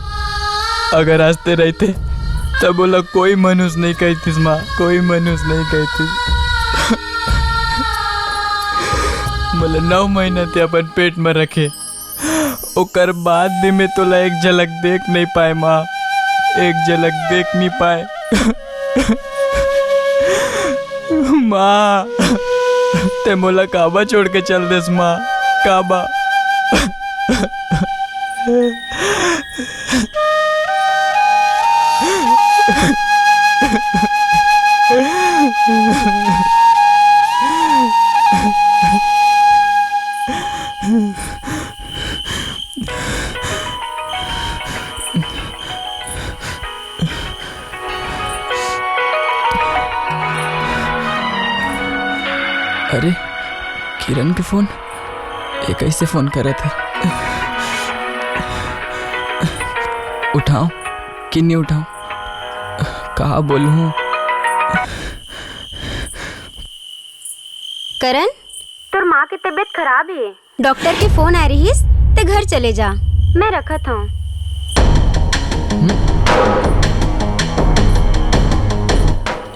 अगर आज ते रहिते, त मोला कोई मनुष्य नइ कहितिस माँ, कोई मनुष्य नइ कहितिस। मोला नौ महीना ते अपन पेट म रखे, ओकर बाद भी मैं तोला एक झलक देख नइ पाए माँ, एक झलक देख नइ पाए। माँ, ते मोला काबा छोड़ के चल देस माँ, काबा? अरे, किरण के फोन। ये कैसे फोन करत हे? उठाओ कि नहीं उठाओ? का बोलूं? करण, तोर माँ के तबीयत खराब हे। डॉक्टर के फोन आ रहिस, ते घर चले जा। मैं रखत हूँ।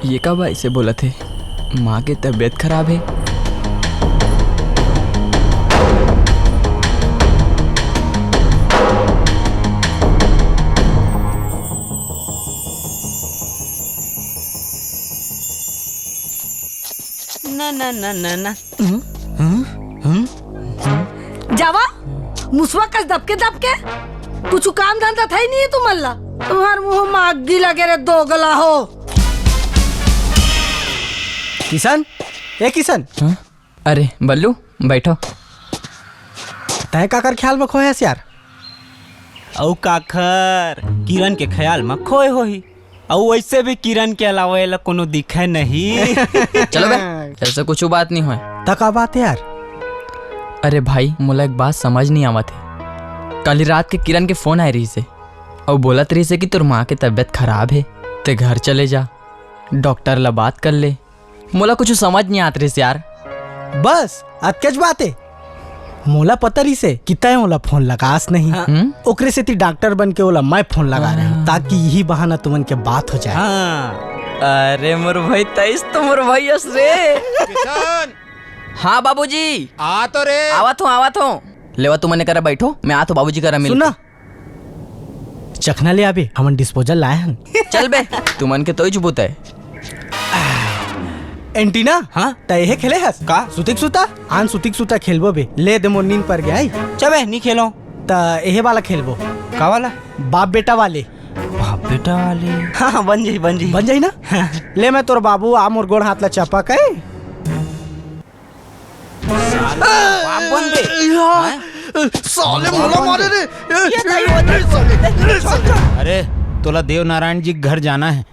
ये का बाई से बोलत हे? माँ के तबीयत खराब हे। ना, ना, ना, ना, ना। हम्म? हम्म? हम्म? जावा, मुसवा कस दबके दबके, कुछु काम धंधा थई नहीं हे तुमन ला। तुम्हर मुंह म आगी लगे रे दोगला हो। किशन, ए किशन। हाँ? अरे बल्लू, बैठो। तैं काकर ख्याल म खोए हस यार? अउ काखर, किरण के ख्याल म खोए होही। अउ वैसे भी किरण के अलावा एला कोनो दिखे नहीं। चलो बे, ऐसा कुछ बात नहीं होय। त का बात हे यार? अरे भाई, मोला एक बात समझ नहीं आवत हे। काली रात के किरण के फोन आए रहिस हे, अउ बोलत रहिस हे कि तोर माँ के तबीयत खराब हे, ते घर चले जा, डॉक्टर ला बात कर ले। मोला कुछ समझ नहीं आत रहिस यार। बस अतकेच बात हे। मोला पता रहिस हे कि तैं ओला फोन लगास नहीं। हाँ। हम्म? ओकरे सेती डॉक्टर बन के ओला मैं फोन लगा रहे हूँ, हाँ। ताकि यही बहाना तुमन के बात हो जाए। हाँ। अरे मोर भाई, तैस तो मोर भाई अस रे। किशन। हाँ बाबूजी। आ तो रे। आवत हूँ, आवत हूँ। लेवा तुमन करा बैठो, मैं आत हूँ बाबूजी करा मिल सुन ना, के। चखना ले आबे, हमन डिस्पोजल लाए हन। चल बे, तुमन के तोइच बुता हे। एंटीना, हाँ? तैं एहे खेले हस? का? सुतिक सुता? आन सुतिक सुता खेलबो बे। ले दे, मोर नींद पर गया है। चबे, नी खेलो। त एहे वाला खेलबो। का वाला? बाप बेटा वाले। बाप बेटा वाले? हाँ, हाँ, बन जाई, बन जाई। बन जाई ना? ले मैं तोर बाबू, आ मोर गोड़ हाथ ला चपक है। साले बाप बन बे। हैं? साले मोला मारे रे। ये नहीं होता। अरे, तोला देव नारायण जी के घर जाना है।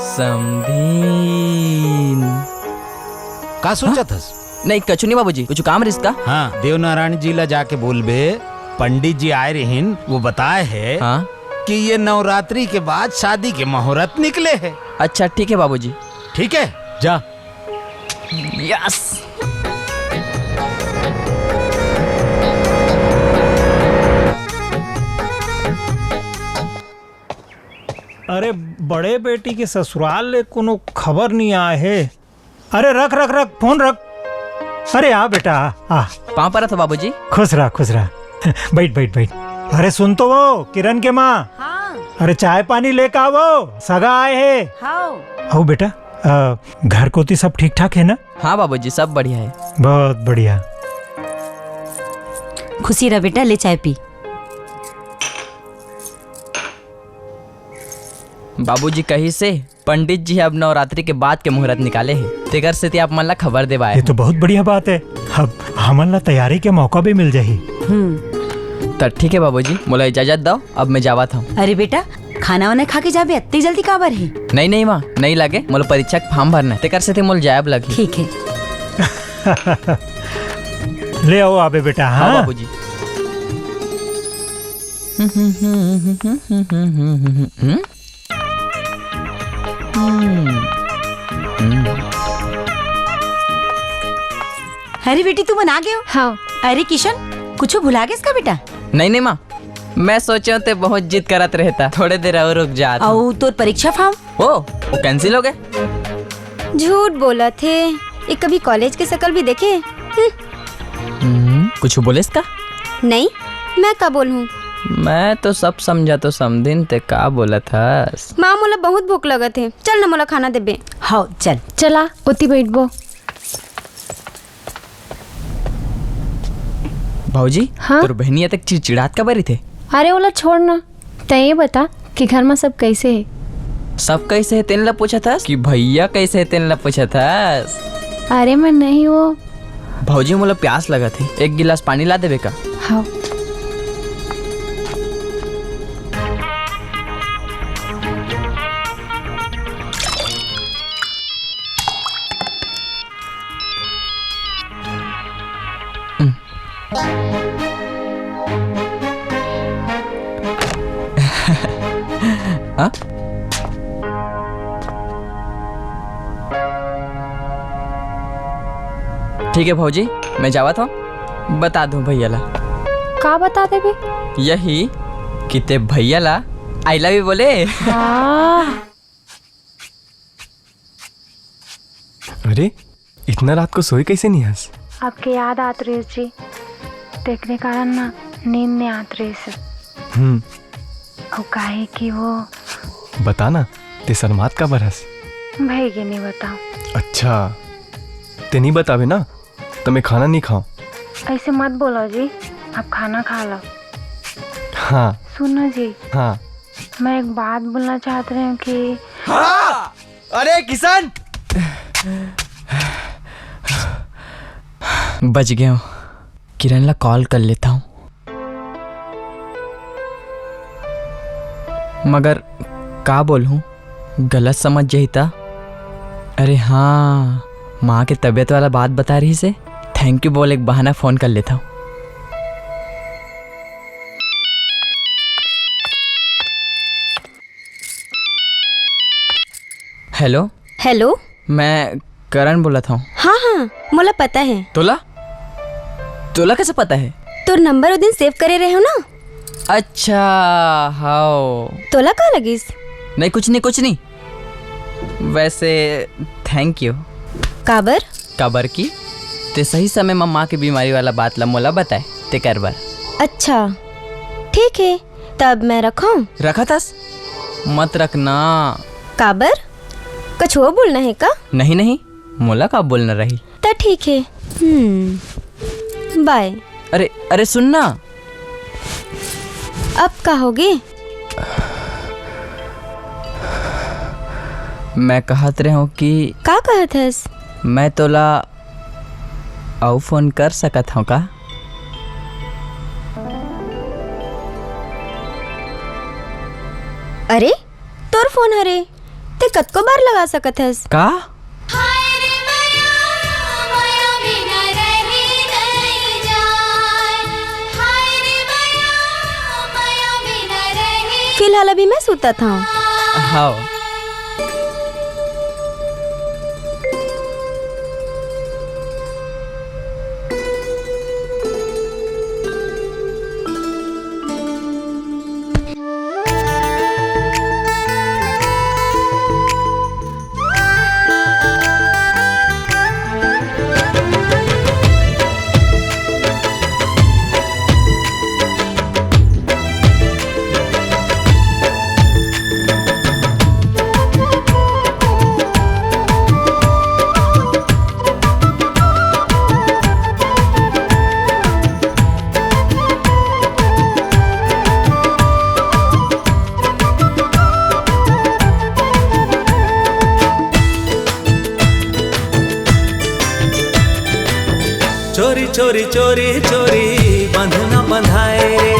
समधीन। का सोचत हस? नहीं, कछु नहीं बाबूजी, कुछ काम रिस का? हाँ, देव नारायण जी ला जाके बोलबे, पंडित जी आए रहिन, वो बताए है हाँ? कि ये नवरात्रि के बाद शादी के मुहूर्त निकले है। अच्छा, ठीक है बाबूजी। ठीक है, जा। यस। बड़े बेटी के ससुराल ले कोनो खबर नहीं आए हे। अरे रख, रख, रख, फोन रख। अरे आ बेटा, आ, आ। पाँव परत हो बाबूजी। खुश रह, खुश रह। बैठ, बैठ, बैठ। अरे सुन तो वो, किरण के माँ। हाँ। अरे चाय पानी लेके आवो, सगा आए हे। हाँ। आओ बेटा, अ, घर कोती सब ठीक ठाक है ना? हाँ बाबूजी, सब बढ़िया है। बहुत बढ़िया। खुशी रह बेटा, ले चाय पी। बाबूजी कहिस हे, पंडित जी अब नवरात्रि के बाद के मुहूर्त निकाले हे, तेकर सेती आप मन ला खबर देवाए ये तो हूँ। बहुत बढ़िया बात है। अब हमन ला तैयारी के मौका भी मिल जाही। हम्म। त ठीक है बाबूजी, मोला इजाजत दव, अब मैं जावत हूँ। अरे बेटा, खाना वाना खा के जाबे, अत्ते जल्दी काबर हे? नहीं, नहीं माँ, नहीं लागे, मोला परीक्षा के फॉर्म भरना है, तेकर सेती मोला जायब लगही। ठीक है। ले आओ आबे बेटा, हाँ हाँ? बाबूजी। हम्म? हम्म। हम्म। अरे बेटी, तुमन आ गए हो? हाँ। अरे किशन, कुछ भुला गेस का बेटा? नहीं, नहीं माँ, मैं सोचे ते बहुत जिद करत रहता, थोड़े देर और रुक जात हूँ। अउ तोर परीक्षा फॉर्म? ओ, वो कैंसिल हो गए। झूठ बोलत हे, ये कभी कॉलेज के शकल भी देखे? हम्म। हम्म, कुछ बोलेस का? नहीं, मैं का बोलहूँ? मैं तो सब समझा तो समधिन, ते का बोलत हस? माँ, मोला बहुत भूख लगत हे, चल ना मोला खाना देबे। हाँ, चल। चला, ओती बैठबो। भौजी, हाँ? तोर बहिनी अतक चिड़चिड़ात काबर रहिथे? अरे ओला छोड़ ना, तैं ये बता कि घर में सब कैसे है? सब कैसे है तेन ला पूछत हस कि भैया कैसे है तेन ला पूछत हस? अरे मैं नहीं वो। भौजी, मोला प्यास लगत है, एक गिलास पानी ला देबे का? हाँ। हाँ? ठीक है भौजी, मैं जावत हूँ, बता दूँ भैया ला। का बता देबे? यही कि ते भैया ला I love you बोले। हाँ। अरे, इतना रात को सोए कैसे नहीं हस? आपके याद आत रहिस जी, तेकरे कारण ना नींद नहीं आत रहिस। हम्म। अउ काहे कि वो बता ना, ते शर्मात काबर हस? भई के नहीं बताओ। अच्छा, ते नहीं बताबे ना, तो मैं खाना नहीं खाऊं। ऐसे मत बोलो जी, आप खाना खा लो। हाँ। सुनो जी। हाँ। मैं एक बात बोलना चाहत रही हूँ कि हाँ! अरे किशन! बच गया हूँ। किरण ला कॉल कर लेता हूँ। मगर का बोलूं, गलत समझ जाही त? अरे हाँ, माँ के तबीयत वाला बात बता रहिस हे। Thank you बोल, एक बहाना फोन कर लेता हूँ। हेलो। हेलो। मैं करण बोलत हूँ। हाँ, हाँ, मोला पता है। तोला? तोला कैसे पता है? तोर नंबर ओ दिन सेव करे रहे हो ना? अच्छा, हाओ। तोला का लगिस? नहीं, कुछ नहीं, कुछ नहीं। वैसे, thank you। काबर? काबर की ते सही समय म माँ के बीमारी वाला बात ला मोला बताए, तेकर बर। अच्छा, ठीक है, तब मैं रखूं? रखत हस? मत रखना। काबर? कछु बोलना है का? नहीं, नहीं, मोला का बोलना रही। त ठीक है। हम्म, बाय। अरे, अरे सुन ना। अब का होगे? मैं कहत रहे हूँ कि का कहत हस? मैं तोला अउ फोन कर सकत हूँ का? अरे, तोर फोन हरे, ते कतको बार लगा सकत हस। का? फिलहाल अभी मैं सुतत हूँ। हाँ। चोरी चोरी चोरी बंधना बंधाए रे,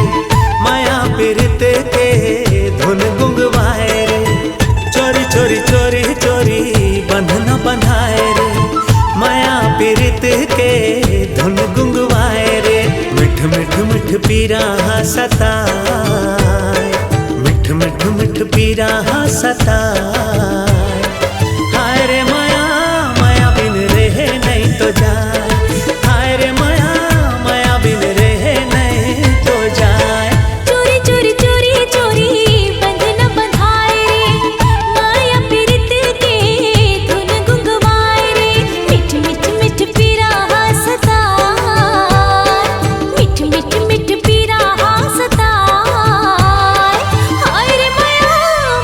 माया पीरित के धुन गुंगवाए रे। चोरी चोरी चोरी चोरी बंधना बंधाए रे, माया पीरित के धुन गुंगवाए रे। मिठ मिठ मिठ पीरा सताए, मिठ मिठ मिठ पीरा सताए। हाय रे माया, माया बिन रहे नहीं तो जाए। हाय रे माया, माया बिन रहे नहीं तो जाए। चोरी चोरी चोरी चोरी बंधन बंधाए रे, माया पीरित के धुन गुंगवाए रे। मिठ मिठ मिठ पीरा सताए, मिठ मिठ मिठ पीरा सताए। हाय रे माया,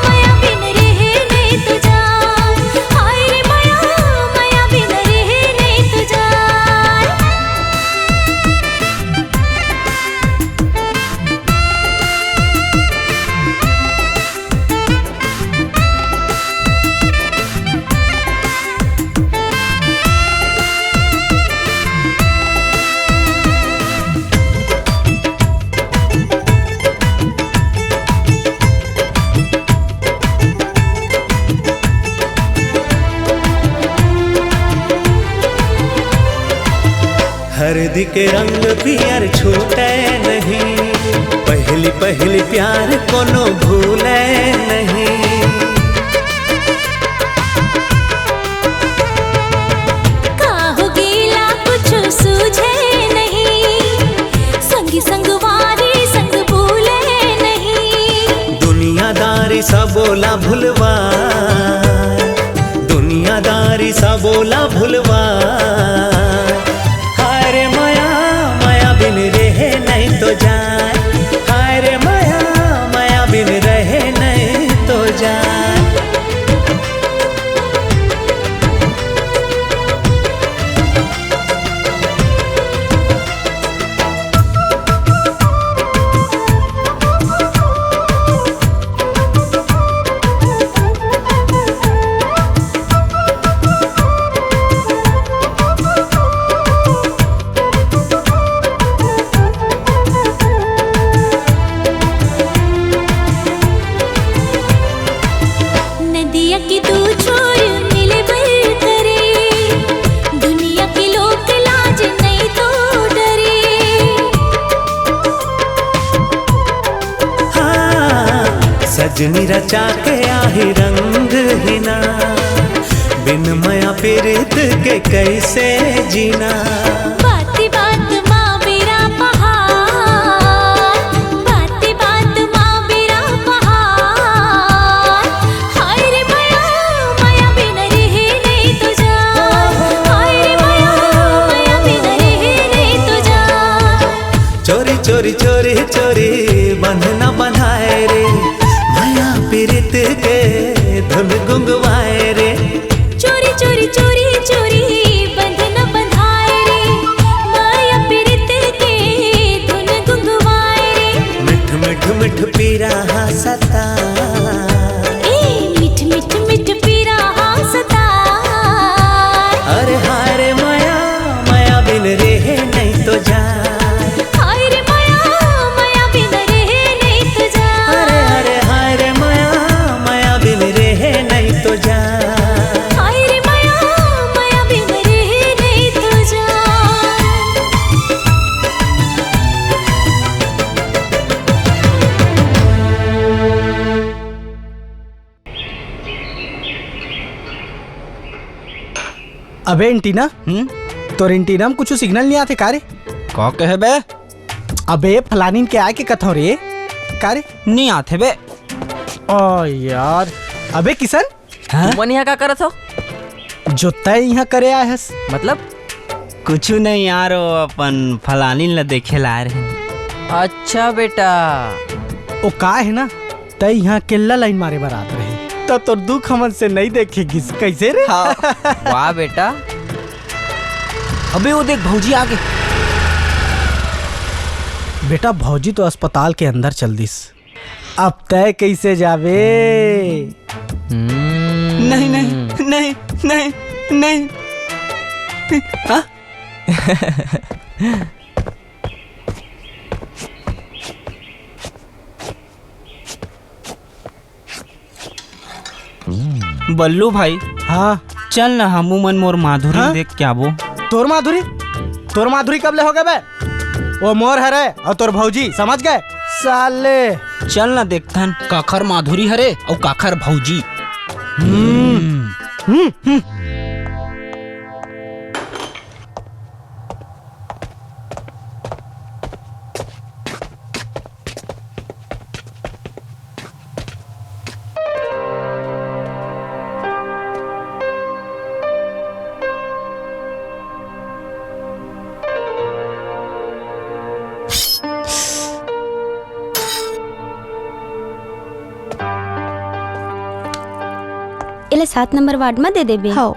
माया बिन रहे नहीं तो जाए। हाय रे माया, माया बिन रहे नहीं तो जाए। हरदी के रंग पियर छूटे नहीं, पहली पहली प्यार कोनो भूले नहीं। काहू गीला कुछ सूझे नहीं, संगी संगवारी संग भूले नहीं। दुनियादारी सबोला भुलवा, दुनियादारी सबोला भुलवा। हाय रे माया, माया बिन रहे नहीं तो जाए। हाय रे माया, माया बिन रहे नहीं तो जाए। नदिया के दू छोर मिले बर करे, दुनिया के लोग लाज नहीं तो डरे। हाँ, सजनी रचा के आही रंग हिना, बिन मया पीरित के कैसे जीना। बाती बात मा बेरा पहाड़, बाती बात मा बेरा पहाड़। हाय रे मया, मया बिन रहे नहीं तो जा। हाय रे मया, मया बिन रहे नहीं तो जा। चोरी चोरी चोरी चोरी बंधना बंधाए रे, मया पीरित के धुन गुंगवाए रे। चोरी चोरी चोरी चोरी बंधना बंधाए रे, मया पीरित के धुन गुंगवाए रे। मिठ मिठ मिठ पीरा सता। ए, मिठ मिठ मिठ पीरा सता। अरे हाय रे मया, मया बिन रहे नहीं तो जा। हाय रे मया, मया बिन रहे नहीं तो जा। अरे, अरे, हाय रे मया, मया बिन रहे नहीं तो जा। हाय रे मया, मया बिन रहे नहीं तो जा। अबे एंटीना, हम्म? तोर एंटीना में कुछ सिग्नल नहीं आथे का रे? का कहे बे? अबे फलानिन के आए के कथव रे, का रे? नहीं आथे बे। ओ यार, अबे किशन, हाँ? तुमन यहाँ का करत हो? जो तय यहाँ करे आए हस। मतलब? कुछ नहीं यार, वो अपन फलानिन ला देखे ला आए रहे। अच्छा बेटा। ओ का है ना, तय यहाँ केल्ला लाइन मारे बर आत रहे, त तोर दुख हमन से नहीं देखे गिस, कैसे रे? हाँ। वाह बेटा। अबे वो देख, भौजी आ गे। बेटा, भौजी तो अस्पताल के अंदर चल दिस। अब तय कैसे जाबे? हम्म। नहीं, नहीं, नहीं, नहीं, नहीं। हाँ? बल्लू भाई, हाँ। चल ना, हमू मन मोर माधुरी हाँ? देख के आबो। तोर माधुरी? तोर माधुरी कब ले हो गए बे? वो मोर हरे और तोर भौजी, समझ गए? साले। चल ना देखथन, काखर माधुरी हरे और काखर भौजी। हम्म। हम्म। हम्म। एला सात नंबर वार्ड म दे देबे। हव।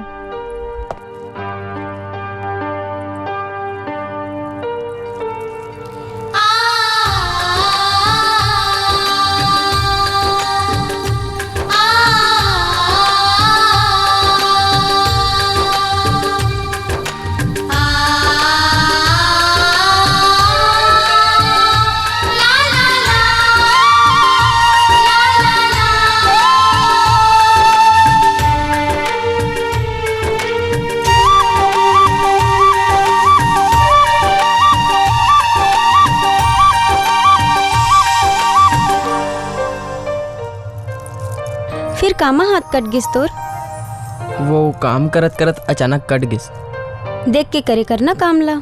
फिर कामा हाथ कट गिस तोर? वो काम करत करत अचानक कट गिस। देख के करे कर ना काम ला।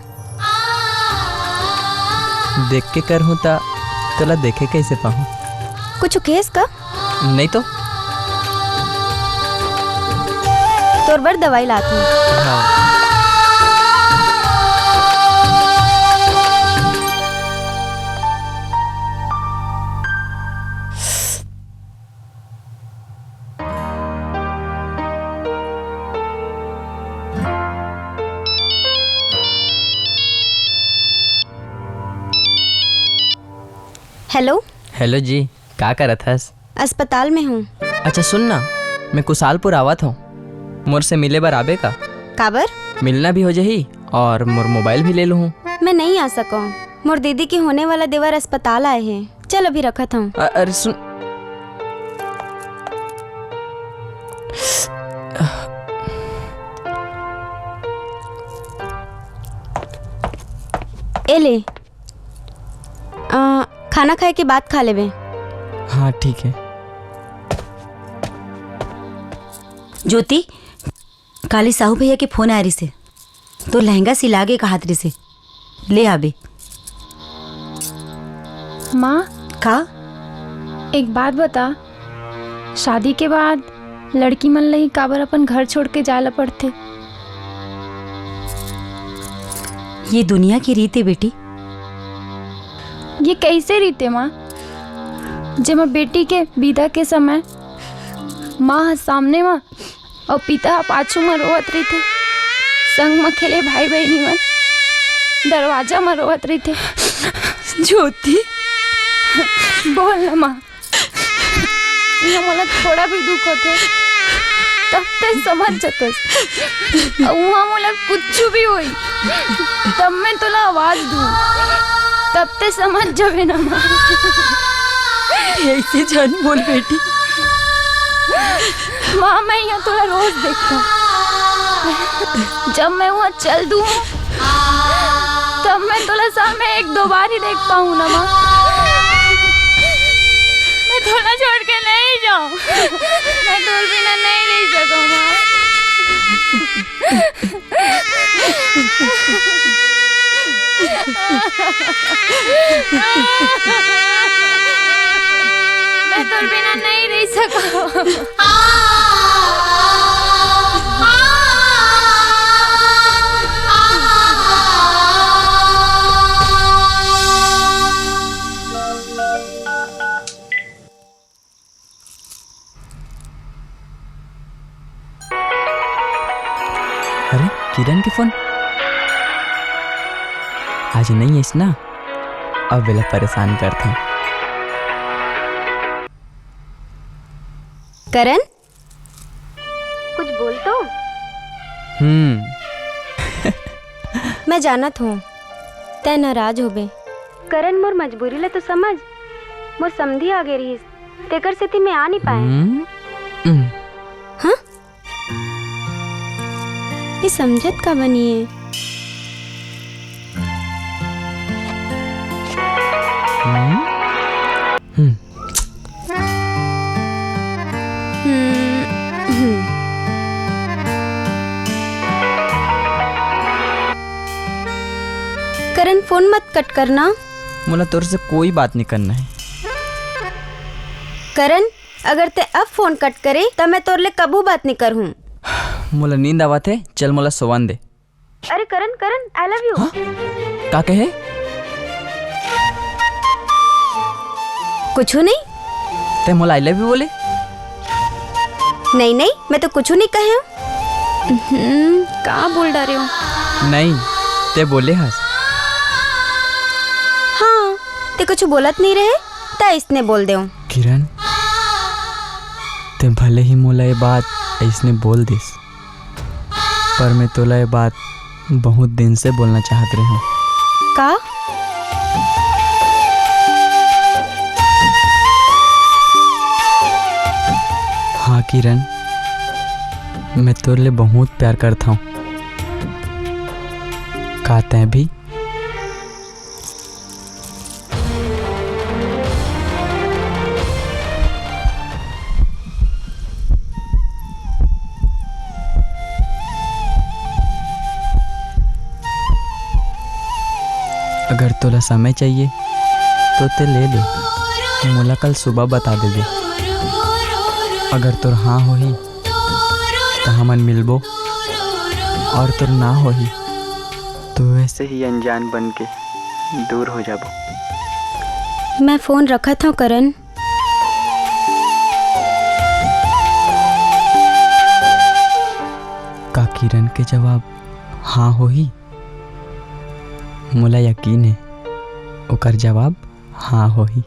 देख के करहूं ता तोला देखे कैसे पाहूं? कुछ खेस का? नहीं तो। तोर बर दवाई लात हूं। हाँ। हेलो। हेलो जी, का करत हस? अस्पताल में हूँ। अच्छा सुन ना, मैं कुसालपुर आवत हूँ, मोर से मिले बर आबे का? काबर? मिलना भी हो जाही और मोर मोबाइल भी ले लूहूँ। मैं नहीं आ सकूँ, मोर दीदी के होने वाला देवर अस्पताल आए हैं। चल अभी रखत हूँ। अ-, अरे सुन। ए ले। अ, खाना खाए के बाद खा लेबे। हाँ, ठीक है। ज्योति, काली साहू भैया के फोन आए रिसे, तो लहंगा सिला के कहात रिसे, ले आबे। माँ, का? एक बात बता, शादी के बाद लड़की मन ला ही काबर अपन घर छोड़ के जाए ला पड़थे? ये दुनिया के रीत ए बेटी। ये कैसे रीत ए माँ, जेमा बेटी के बिदा के समय माँ ह सामने म अउ पिता ह पाछू म रोवत रहिथे, संग म खेले भाई बहिनी मन दरवाजा म रोवत रहिथे। ज्योति, बोल ना माँ, इहाँ मोला थोड़ा भी दुख होथे, तब तैं समझ जतस। अउ उहाँ मोला कुछु भी होई, तब मैं तोला आवाज दूँ, तब तैं समझ जाबे ना माँ। ऐसे झन बोल बेटी। माँ, मैं इहाँ तोला रोज देखथँव। जब मैं उहाँ चल दूँ, तब मैं तोला साल में एक दो बार ही देख पाहूँ ना माँ। मैं तोला छोड़ के नहीं जाऊँ। मैं तोर बिना नहीं रह सकूँ माँ। मैं तोर बिना नहीं रह सकूँ। अरे, किरण के फोन। आज नहीं आइस ना, अब एला परेशान करथँव। करण, कुछ बोल तो। हम्म। मैं जानत हँव, तैं नाराज होबे। करण, मोर मजबूरी ला तो समझ। मोर समधी आगे रहिस, तेकर सेती मैं आ नहीं पाए। हम्म, हम्म। हाँ? ये समझत का बनी है? हम्म? हम्म। हम्म, हम्म। करण, फोन मत कट करना। मोला तोर से कोई बात नहीं करना है। करण, अगर ते अब फोन कट करे, त मैं तोर ले कबू बात नहीं करहूँ। मोला नींद आवत है, चल मोला सोवन दे। अरे करण, करण, I love you। हाँ? का कहे? कुछू नहीं। ते मोला I love you बोले? नहीं, नहीं, मैं तो कुछू नहीं कहे हूँ। हम्म, का बोल डारे हो? नहीं, ते बोले हस। हाँ, ते कुछू बोलत नहीं रहे, त इसने बोल देव। किरण, ते भले ही मोला ये बात इसने बोल दिस, पर मैं तोला ये बात बहुत दिन से बोलना चाहत रहे हूँ। का? हाँ किरण, मैं तोर ले बहुत प्यार करता हूँ। का तैं भी? अगर तोला समय चाहिए, तो ते ले ले, मोला कल सुबह बता देबे। अगर तोर हाँ होही, त हमन मिलबो, और तोर ना होही, तो वैसे ही अनजान बन के दूर हो जाबो। मैं फोन रखत हूँ, करण। का किरण के जवाब हाँ होही? मोला यकीन है, ओकर जवाब हाँ होही।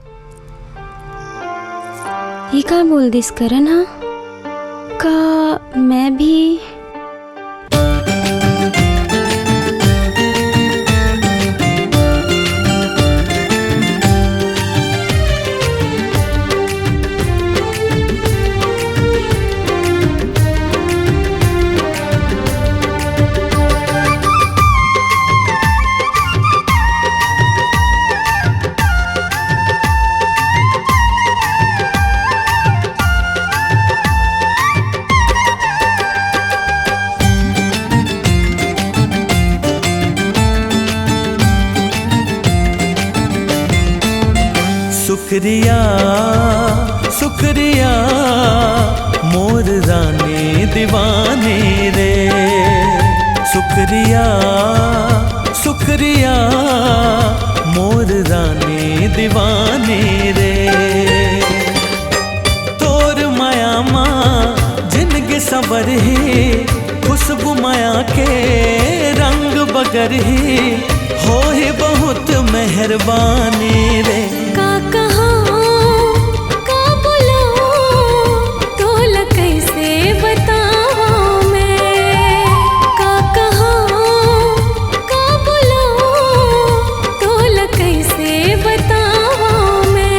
ये का बोल दिस करण हा? का मैं भी? शुक्रिया, शुक्रिया, मोर रानी दीवानी रे। शुक्रिया, शुक्रिया, मोर रानी दीवानी रे। तोर माया मा जिनगी संवर ही, खुशबू माया के रंग बगर ही, होही बहुत मेहरबानी रे। का कहा, का बोला, तोला कैसे बतावा मैं? का कहा, का बोला, तोला कैसे बतावा मैं?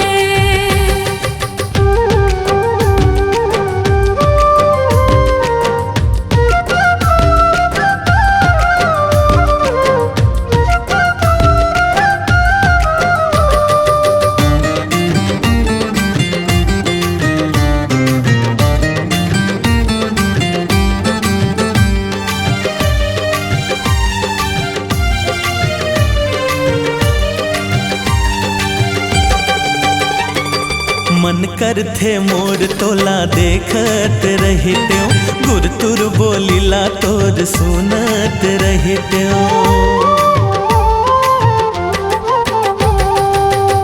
मन करथे मोर तोला देखत रहितेव, गुरतुर बोली ला तोर सुनत रहितेव।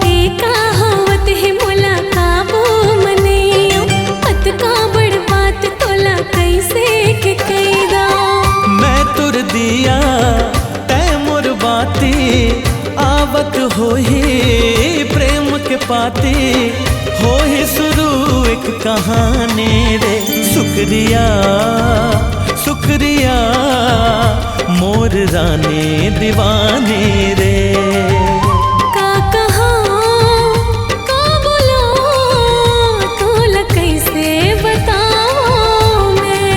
ए का होवत हे मोला काबू मनइयो, अतका बड़ बात तोला कैसे के कैदा। मैं तुर दिया तै मोर बाती, आवत होही प्रेम के पाती, होही शुरू एक कहानी रे। शुक्रिया, शुक्रिया। शुक्रिया मोर रानी दीवानी रे। का कहा, का बोलो, तोला कैसे बताओ मैं।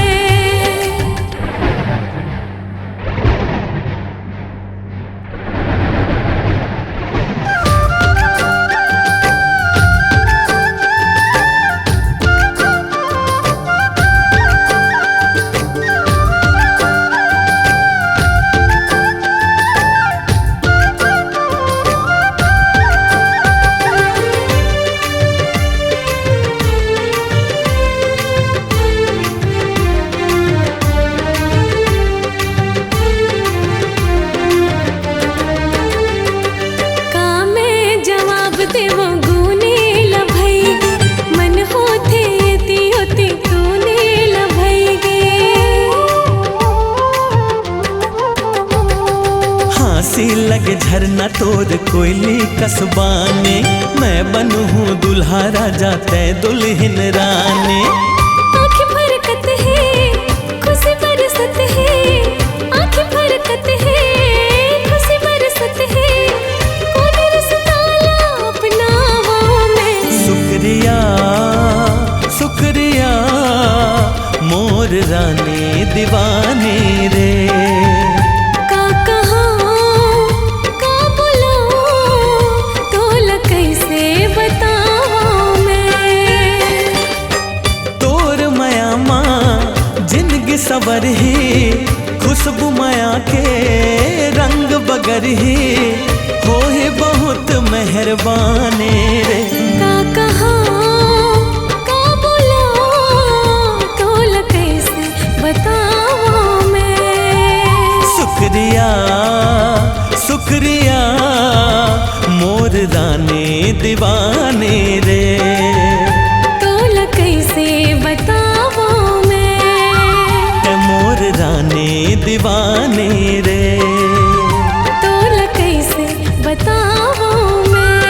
का मैं जवाब देवं गुने ल भई गे, मन होथे एती ओती तूने ल भई गे। हाँसी लगे झरना तोर कोयली कस बाने, मैं बनहूँ दूल्हा राजा तैं दुल्हिन रानी। आँखें फरकत हे, खुशी बरसत हे, आँखें फरकत हे, खुशी बरसत हे, कोन रिश्ता ला अपनावं मैं। शुक्रिया, शुक्रिया, मोर रानी दीवानी रे। का कहा, का बोलो, तोला कैसे बतावं मैं। तोर मया मा जिनगी सवरही, खुशबू मया के रंग बगरही, होहे बहुत मेहरबानी रे। का कहा, का बोलो, तोला कैसे बतावं मैं। शुक्रिया, शुक्रिया, मोर रानी दीवानी रे। तोला कैसे बतावं मैं। ए मोर रानी दीवानी रे। तोला कैसे बतावं मैं।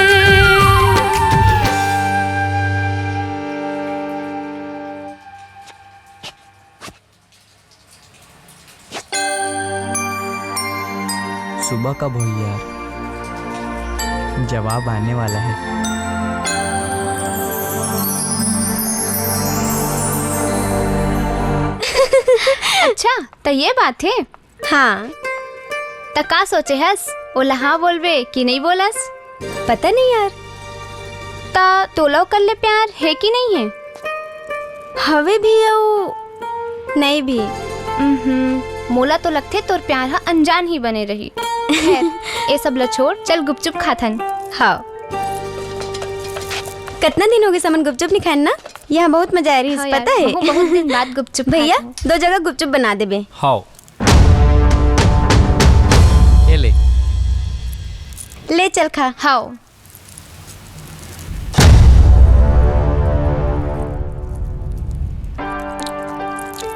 सुबह कब होही यार, जवाब आने वाला है। अच्छा, त ये बात हे। हाँ। त का सोचे हस? ओला हाँ बोलबे कि नहीं बोलस? पता नहीं यार। त तोला ओकर ले प्यार हे कि नहीं हे? हवे भी अउ नहीं भी। उम्हूं, मोला तो लगथे तोर प्यार ह अनजान ही बने रही। खैर, ए सब ल छोड़, चल गुपचुप खाथन। हाँ। कतना दिन हो गइस हमन गुपचुप नहीं खाएन ना? यहाँ बहुत मजा आ रही है, हाँ यार, पता है? बहुत, बहुत दिन बाद गुपचुप भैया, खात हूँ। दो जगह गुपचुप बना देबे। हाँ। ये ले। ले चल खा। हाँ।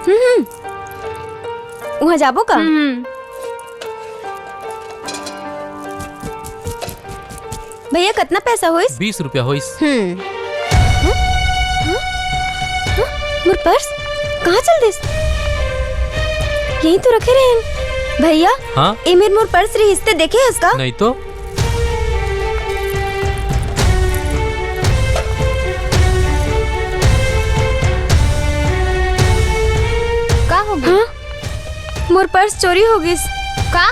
हम्म, हम्म। वहाँ जाबो का? हम्म। भैया, कतना पैसा होइस? बीस रुपया होइस। हम्म। हम्म? हम्म? हम्म? मोर पर्स कहाँ चल दिस? यहीं तो रखे रहे हैं। भैया, हाँ? ए मेर मोर पर्स रहिस, ते देखे हस का? नहीं तो। का हो गया? हाँ? मोर पर्स चोरी हो गिस। का?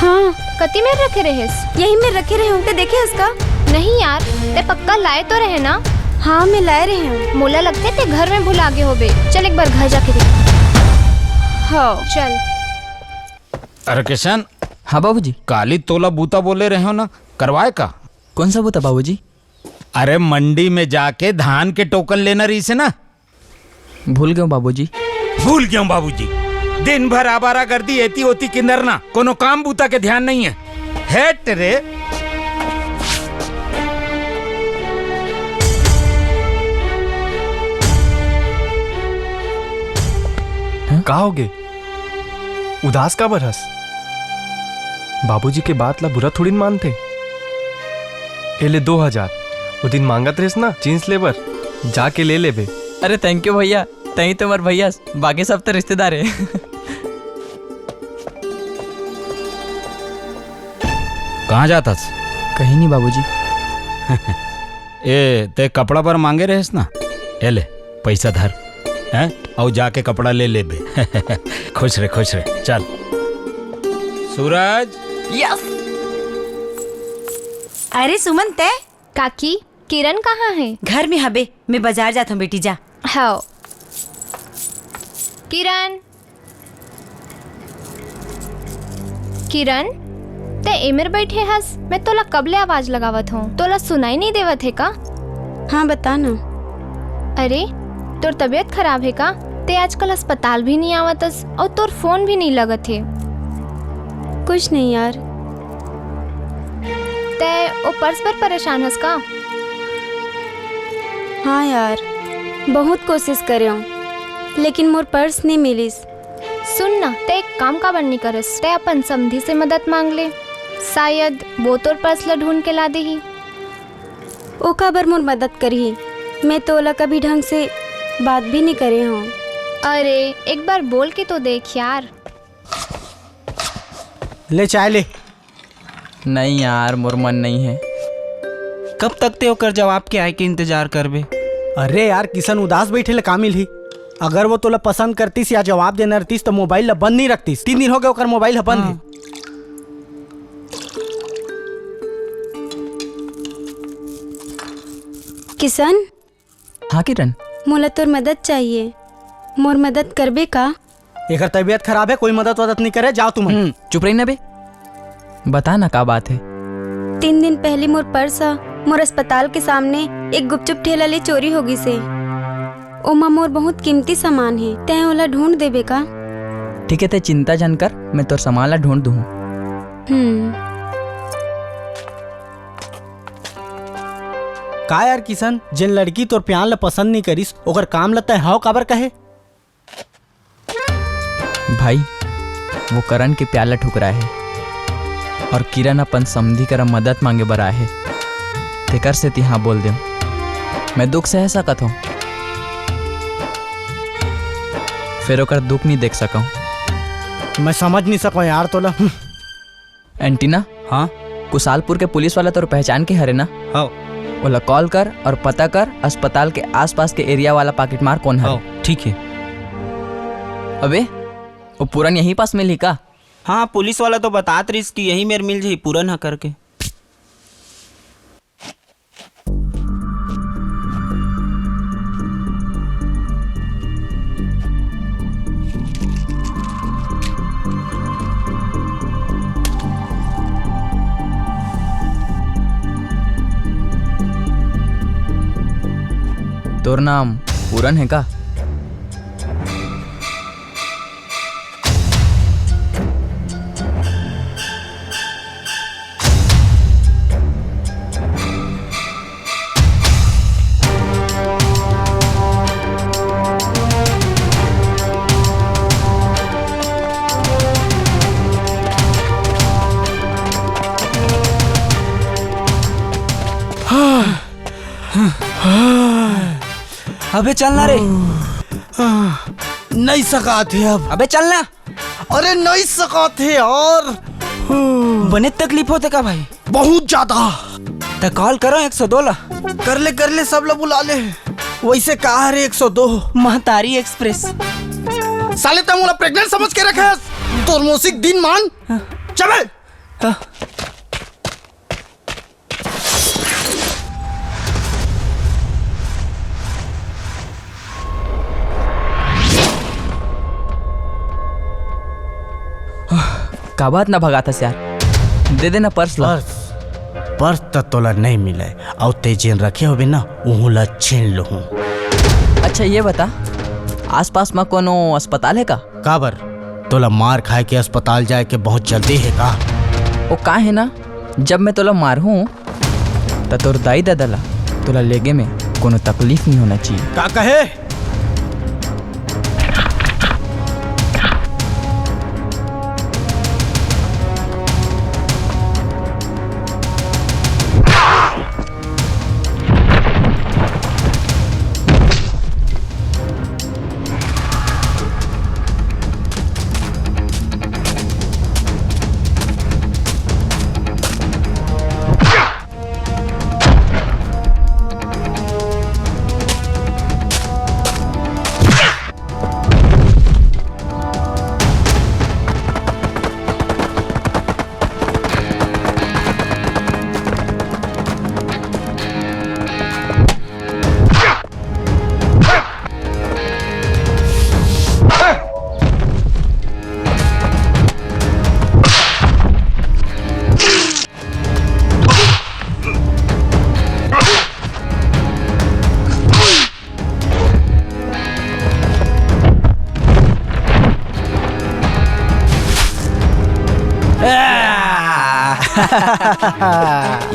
हाँ। कति मेर रखे रहेस? यही मेर रखे रहे हूँ, ते देखे हस का? नहीं यार, ते पक्का लाए तो रहे ना? हाँ, मैं लाए रहे हूँ। मोला लगथे ते घर में भुला गे होबे। चल एक बार घर जाके देख। हाँ। चल। अरे किशन। हाँ बाबूजी। काली तोला बूता बोले रहे हो ना, करवाए का? कौन सा बूता बाबूजी? अरे मंडी में जाके धान के टोकन लेना रहिसे ना। भूल गेंव बाबूजी। भूल गेंव बाबूजी। दिन भर आवारागर्दी एती ओती किंदरना, कोनो काम बूता के ध्यान नहीं है। हेट रे। हाँ? का होगे? उदास काबर हस? बाबूजी के बात ला बुरा थोड़ी न मानथे। ए ले दो हजार। ओ दिन मांगत रहेस ना जींस ले बर, जाके ले लेबे। अरे thank you भैया, तहीं तो मोर भैया, बाकी सब तो रिश्तेदार हे। कहाँ जात हस? कहीं नहीं बाबूजी। ए, ते कपड़ा बर मांगे रहेस ना? ए ले, पैसा धर। हैं? अउ जाके कपड़ा ले लेबे। खुश रहे, खुश रहे। चल। सूरज। यस। अरे सुमन, तै? काकी, किरण कहाँ हे? घर में हबे, मैं बाजार जात हूँ बेटी, जा। हव। किरण, किरण, तै एमेर बइठे हस? मैं तोला कब ले आवाज लगावत हूँ, तोला सुनाई नहीं देवत हे का? हाँ, बता ना। अरे, तोर तबीयत खराब हे का? तै आजकल अस्पताल भी नहीं आवतस अउ तोर फोन भी नहीं लगत हे। कुछ नहीं यार। तै ओ पर्स बर परेशान हस का? हाँ यार, बहुत कोशिश करेंव, लेकिन मोर पर्स नहीं मिलिस। सुन ना, तै एक काम काबर नहीं करस, तै अपन समधी से मदद मांग ले, शायद वो तोर पर्स ला ढूंढ के ला देही। ओ काबर मोर मदद करही? मैं तो ओला कभी ढंग से बात भी नहीं करे हूँ। अरे, एक बार बोल के तो देख यार। ले चाय ले। नहीं यार, मोर मन नहीं है। कब तक ते ओकर जवाब के आए के इंतजार करबे? अरे यार किशन, उदास बैठे ले का मिलही? अगर वो तोला पसंद करतीस या जवाब देना रहतीस तो मोबाइल ला बंद नहीं रखतीस। तीन दिन हो गए ओकर मोबाइल ह बंद हाँ। है। किशन। हाँ किरण। मोला तोर मदद चाहिए, मोर मदद करबे का? एकर तबीयत खराब है, कोई मदद वदद नहीं करे, जाओ तुम। हम्म, चुप रही ना बे, बता ना का बात है। तीन दिन पहली मोर पर्स ह मोर अस्पताल के सामने एक गुपचुप ठेला ले चोरी हो गिस हे। ओमा मोर बहुत कीमती सामान हे, तैं ओला ढूंढ देबे का? ठीक है, तैं चिंता झन कर, मैं तोर सामान ला ढूंढ दूँ। हम्म। का यार किशन, जेन लड़की तोर प्यार ला पसंद नहीं करिस, ओकर काम ला तैं हव काबर कहे? भाई, वो करण के प्यार ला ठुकराए हे और किरण अपन समधी करा मदद मांगे बर आए हे, तेकर सेती हाँ बोल देव। मैं दुख सह सकत हूँ, फेर ओकर दुख नहीं देख सकूँ। मैं समझ नहीं सकूँ यार तोला। हम्म। एंटीना? हाँ? कुशालपुर के पुलिस वाला तोर पहचान के हरे ना? हव। ओला कॉल कर और पता कर अस्पताल के आसपास के एरिया वाला पाकिट मार कौन हरे। हव, ठीक है। अबे, वो पूरन यहीं पास मिलही का? हाँ, पुलिस वाला तो बतात रहिस कि यहीं मेर मिल जाही पूरन ह करके। तोर नाम पूरन है का? अबे चल ना रे। नहीं सकात हे अब। अबे चल ना। अरे नहीं सकात हे यार। बने तकलीफ होथे का भाई? बहुत ज्यादा। त कॉल करो एक सौ दो ला। कर ले, कर ले, सब ला बुला ले। वैसे कहाँ रे एक सौ दो? महतारी एक्सप्रेस। साले तैं मोला प्रेग्नेंट समझ के रखे हस। तोर मौसी के दिन मान। हाँ। चबे। हाँ। का बात ना भगाथस यार, दे देना पर्स ला। पर्स? पर्स त तोला नहीं मिले, अउ ते जेन रखे होबे ना, उहू ला छीन लूहूं। अच्छा ये बता, आसपास मा कोनो अस्पताल है का? काबर? तोला मार खाए के अस्पताल जाए के बहुत जल्दी है का? ओ का है ना, जब मैं तोला मारहूं, त तोर दाई ददा ला तोला लेगे में कोनो तकलीफ नहीं होना चाहिए। का कहे?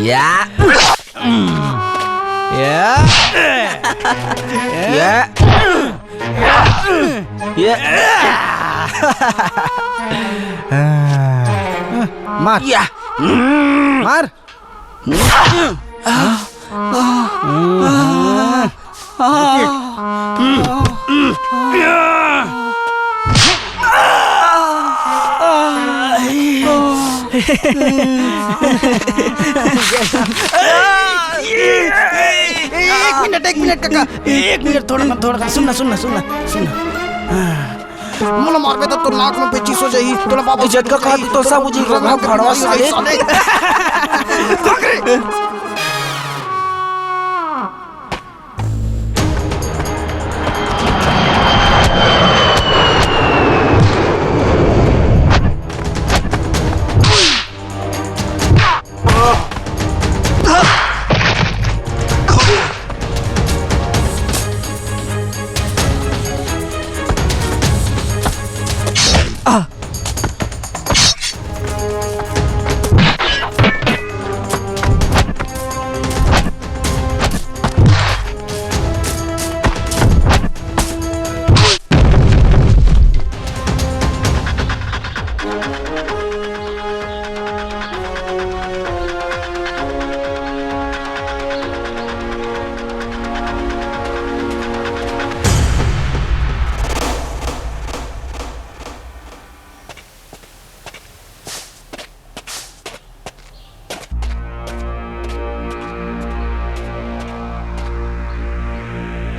या। या। या। या। मार। या। मार। एक मिनट, एक मिनट काका, एक मिनट, थोड़ा ना, थोड़ा ना, सुन ना, सुन ना, सुन ना, सुन ना। मोला मारबे त तोर नाक में पेचिस हो जाही। तोला बाबा इज्जत का कहा तू तो सब बुझी रंग भड़वा साले।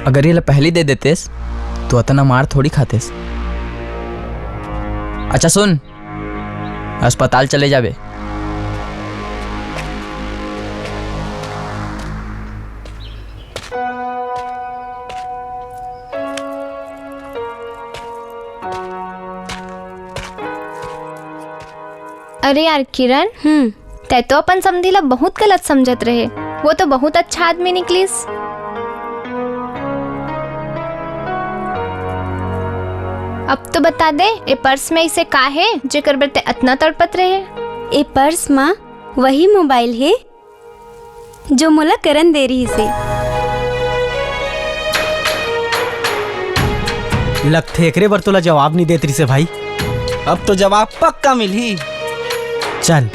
अगर ये ला पहली दे देतेस, तो अतना मार थोड़ी खातेस। अच्छा सुन, अस्पताल चले जाबे। अरे यार किरण, हम्म। तै तो अपन समधी ला बहुत गलत समझत रहे। वो तो बहुत अच्छा आदमी निकलिस। अब तो बता दे, ए पर्स में ऐसे का हे, जेकर बर तै अतना तड़पत रहे? ए पर्स म वही मोबाइल हे, जो मोला करन दे रिहिस हे। लगथे एकरे बर तोला जवाब नइ देत रिहिस हे भाई। अब तो जवाब पक्का मिलही। चल।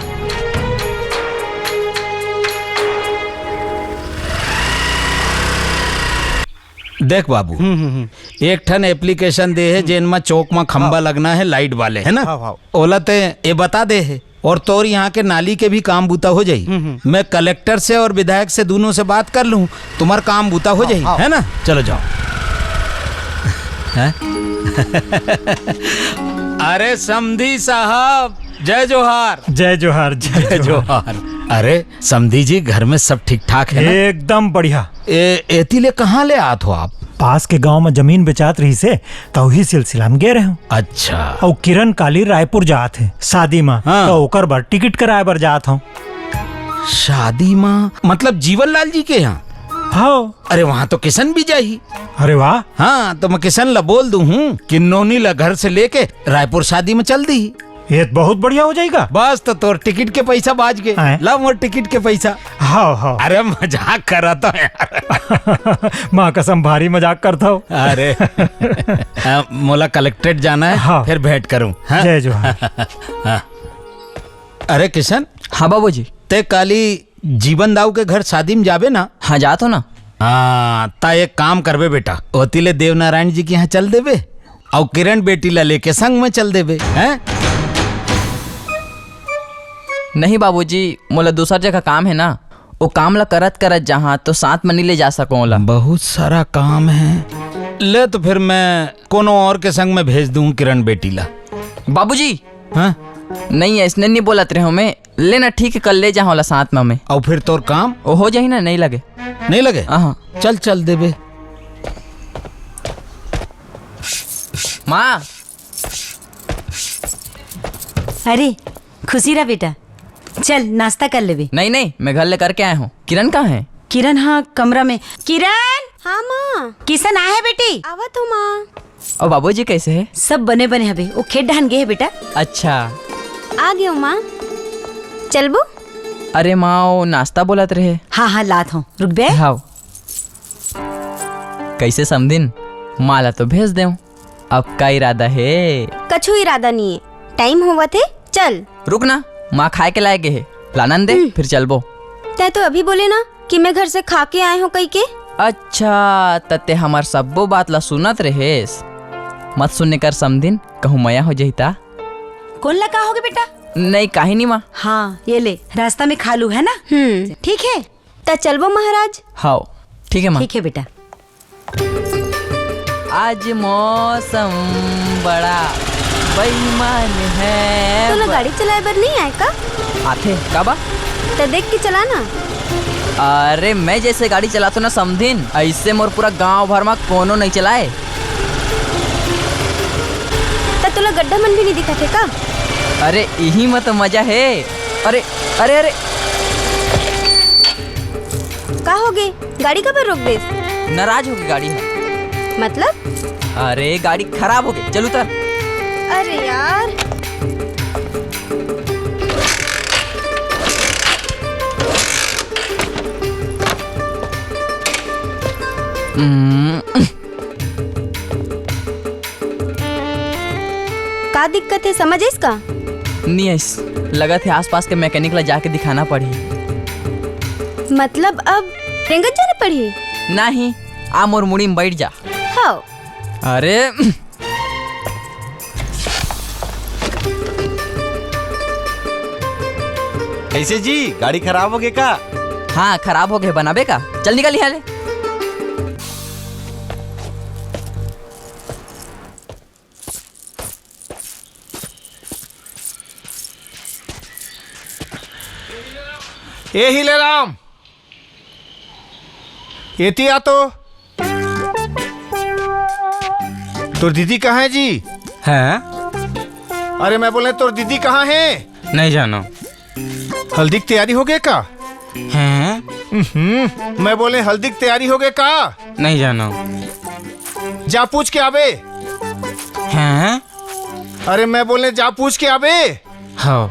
देख बाबू, हम्म, हम्म, हम्म। एक ठन एप्लीकेशन दे हे, जेन म चौक म खंबा हाँ। लगना हे लाइट वाले, है ना? हाँ, हाँ। ओला ते ए बता दे हे। और तोर यहाँ के नाली के भी काम बूता हो जाही। हम्म, हम्म। मैं कलेक्टर से और विधायक से, दोनों से बात कर लूँ, तुम्हार काम बूता हो हाँ, जाही, हाँ। है ना? चलो जाओ। हैं? अरे समधी साहब, जय जोहार। जय जोहार, जय जय जोहार। जोहार। अरे समधी जी, घर में सब ठीक ठाक है ना? एकदम बढ़िया। ए, एती ले कहाँ ले आत हो आप? पास के गांव में जमीन बेचात रहिस हे, त उही सिलसिला में गे रहेंव। अच्छा। अउ किरण काली रायपुर जात हे शादी में, हाँ। त ओकर बर टिकट कराए बर जात हंव। शादी में? मतलब जीवन लाल जी के यहाँ? हाँ। अरे वहाँ तो किशन भी जाही। अरे वाह। हाँ, तो मैं किशन ला बोल दूँ हूँ कि नोनी ला घर से लेके रायपुर शादी में चल दी। ये तो बहुत बढ़िया हो जाएगा। बस, तो तोर टिकट के पैसा बाच गे। हैं? ला मोर टिकट के पैसा। हाँ, हाँ। अरे, मजाक करत हंव यार। माँ कसम, भारी मजाक करत हंव। अरे, अ, मोला कलेक्ट्रेट जाना है, हाँ। फिर भेंट करूँ, हाँ? जय जोहार। हाँ। अरे किशन। हाँ बाबूजी। ते काली जीवन दाऊ के घर शादी में जाबे ना? हाँ, जात हंव ना। हाँ, त एक काम करबे बेटा, ओती ले देवनारायण जी के यहाँ चल देबे, अउ किरण बेटी ला लेके संग में चल देबे, हैं? नहीं बाबूजी, मोला दूसर जगह काम हे ना, ओ काम ला करत करत जाहां तो साथ में नइ ले जा सकंव ओला। बहुत सारा काम हे। ले तो फिर मैं कोनो और के संग में भेज दूं किरण बेटी ला। बाबूजी, हाँ? नहीं, अइसने नइ बोलत रहेंव मैं। ले ना, ठीक हे, कल ले जाहूं ओला साथ में मैं। अउ फिर तोर काम? ओ हो जाही ना, नइ लगे। नइ लगे? हाँ। चल, चल देबे। माँ। अरे, खुशी रह बेटा, चल नाश्ता कर लेबे। नहीं, नहीं, मैं घर ले करके आए हंव। किरण कहाँ हे? किरण, हाँ, कमरा में। किरण! हाँ, माँ। किशन आए हे बेटी? आवत हंव, माँ। अउ बाबूजी कइसे हे? सब बने बने हवे, ओ खेत डहन गे हे बेटा। अच्छा। आ गेंव माँ। चलबो? अरे माँ, वो नाश्ता बोलत रहे। हाँ, हाँ, लात हूँ, रुक बे। हाव। कैसे समधिन, माँ ला तो भेज देव, अब का इरादा हे? कछु इरादा नहीं है, टाइम होवत है, चल। रुक ना, माँ खाए के लाए गे हे, लानन दे, हम्म। फिर चलबो। तै तो अभी बोले ना कि मैं घर से खा के आए हूँ कही के। अच्छा, त ते हमार सब्बो बात ला सुनत रहेस। मत सुने कर समधिन, कहूँ मया हो जही ता। कौन ला का होगे बेटा? नहीं, काहे नहीं माँ। हाँ, ये ले, रास्ता में खा लू, है ना? हम्म। ठीक है। त चलबो महाराज। हाव, ठीक है माँ। ठीक है बेटा। आज मौसम बड़ा बेईमान है। तोला गाड़ी चलाए बर नहीं आए का? आथे, का बा? त देख के चला ना। अरे, मैं जैसे गाड़ी चलातो ना समधिन, ऐसे मोर पूरा गांव भर मा कोनो नहीं चलाए। त तोला गड्ढा मन भी नहीं दिखत है का? अरे, इही में तो मजा है। अरे, अरे, अरे। का होगे? गाड़ी काबर रोक देस? नाराज होगे गाड़ी ह। मतलब? अरे, गाड़ी खराब होगे, चल उतर। अरे यार। हम्म। का दिक्कत है, समझ आइस का? नहीं आइस, लगत है आसपास के मैकेनिक ला जाके दिखाना पड़ही। मतलब अब रेंगत जाना पड़ही? नहीं, आ मोर मुड़ी में बैठ जा। हाँ। अरे। कैसे जी, गाड़ी खराब होगे का? हाँ, खराब होगे, बनाबे का? चल निकल यहाँ ले। ए हीलेराम, एती आ तो। तोर दीदी कहाँ है जी? हैं? अरे मैं बोले तोर दीदी कहाँ है? नहीं जानो। हल्दी की तैयारी होगे का? हैं? हम्म, मैं बोले हल्दी की तैयारी होगे का? नहीं जानो। जा पूछ के आबे। हैं? अरे मैं बोले जा पूछ के आबे। हाँ।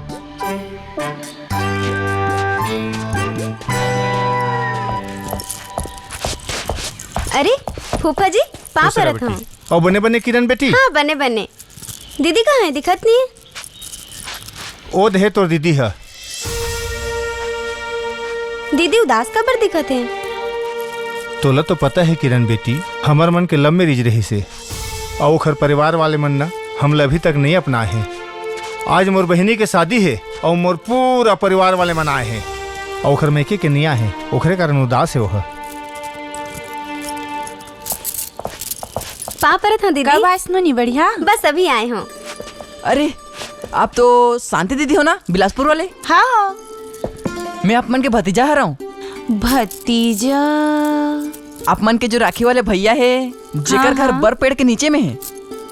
अरे फूफा जी, पाँव परत हूँ। अउ बने बने किरण बेटी। हाँ, बने बने। दीदी कहाँ है? दिखत नहीं है। ओ देहे तोर दीदी ह। दीदी उदास काबर दिखत हे? तोला तो पता हे किरण बेटी, हमर मन के love marriage रहिस हे, अउ ओखर परिवार वाले मन न हमला अभी तक नइ अपनाए हे। आज मोर बहिनी के शादी हे अउ मोर पूरा परिवार वाले मन आए हे, अउ ओखर मइके के नइ आए हे, ओखरे कारण उदास हे ओह। पाँव परत हूँ दीदी। कब आइस नोनी, बढ़िया? बस अभी आए हूँ। अरे, आप तो शांति दीदी हो ना, बिलासपुर वाले? हाँ। मैं आप मन के भतीजा हरव। भतीजा? आप मन के जो राखी वाले भैया हे, जेकर हाँ, घर हाँ। बर पेड़ के नीचे में हे।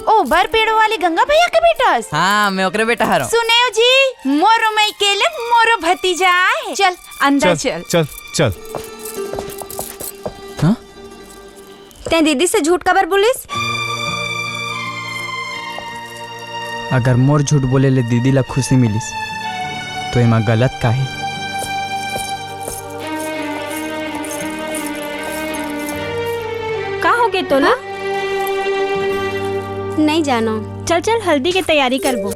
ओ, बर पेड़ वाले गंगा भैया के बेटा हस? हाँ, मैं ओकरे बेटा हरव। सुनेव जी, मोरो मइके ले मोरो भतीजा आए हे। चल, अंदर चल, चल। चल, चल। हाँ? तैं दीदी से झूठ काबर बोलिस? अगर मोर झूठ बोले ले दीदी ला खुशी मिलिस, तो एमा गलत का हे? का होगे तोला? हाँ? नइ जानो। चल, चल, हल्दी के तैयारी करबो।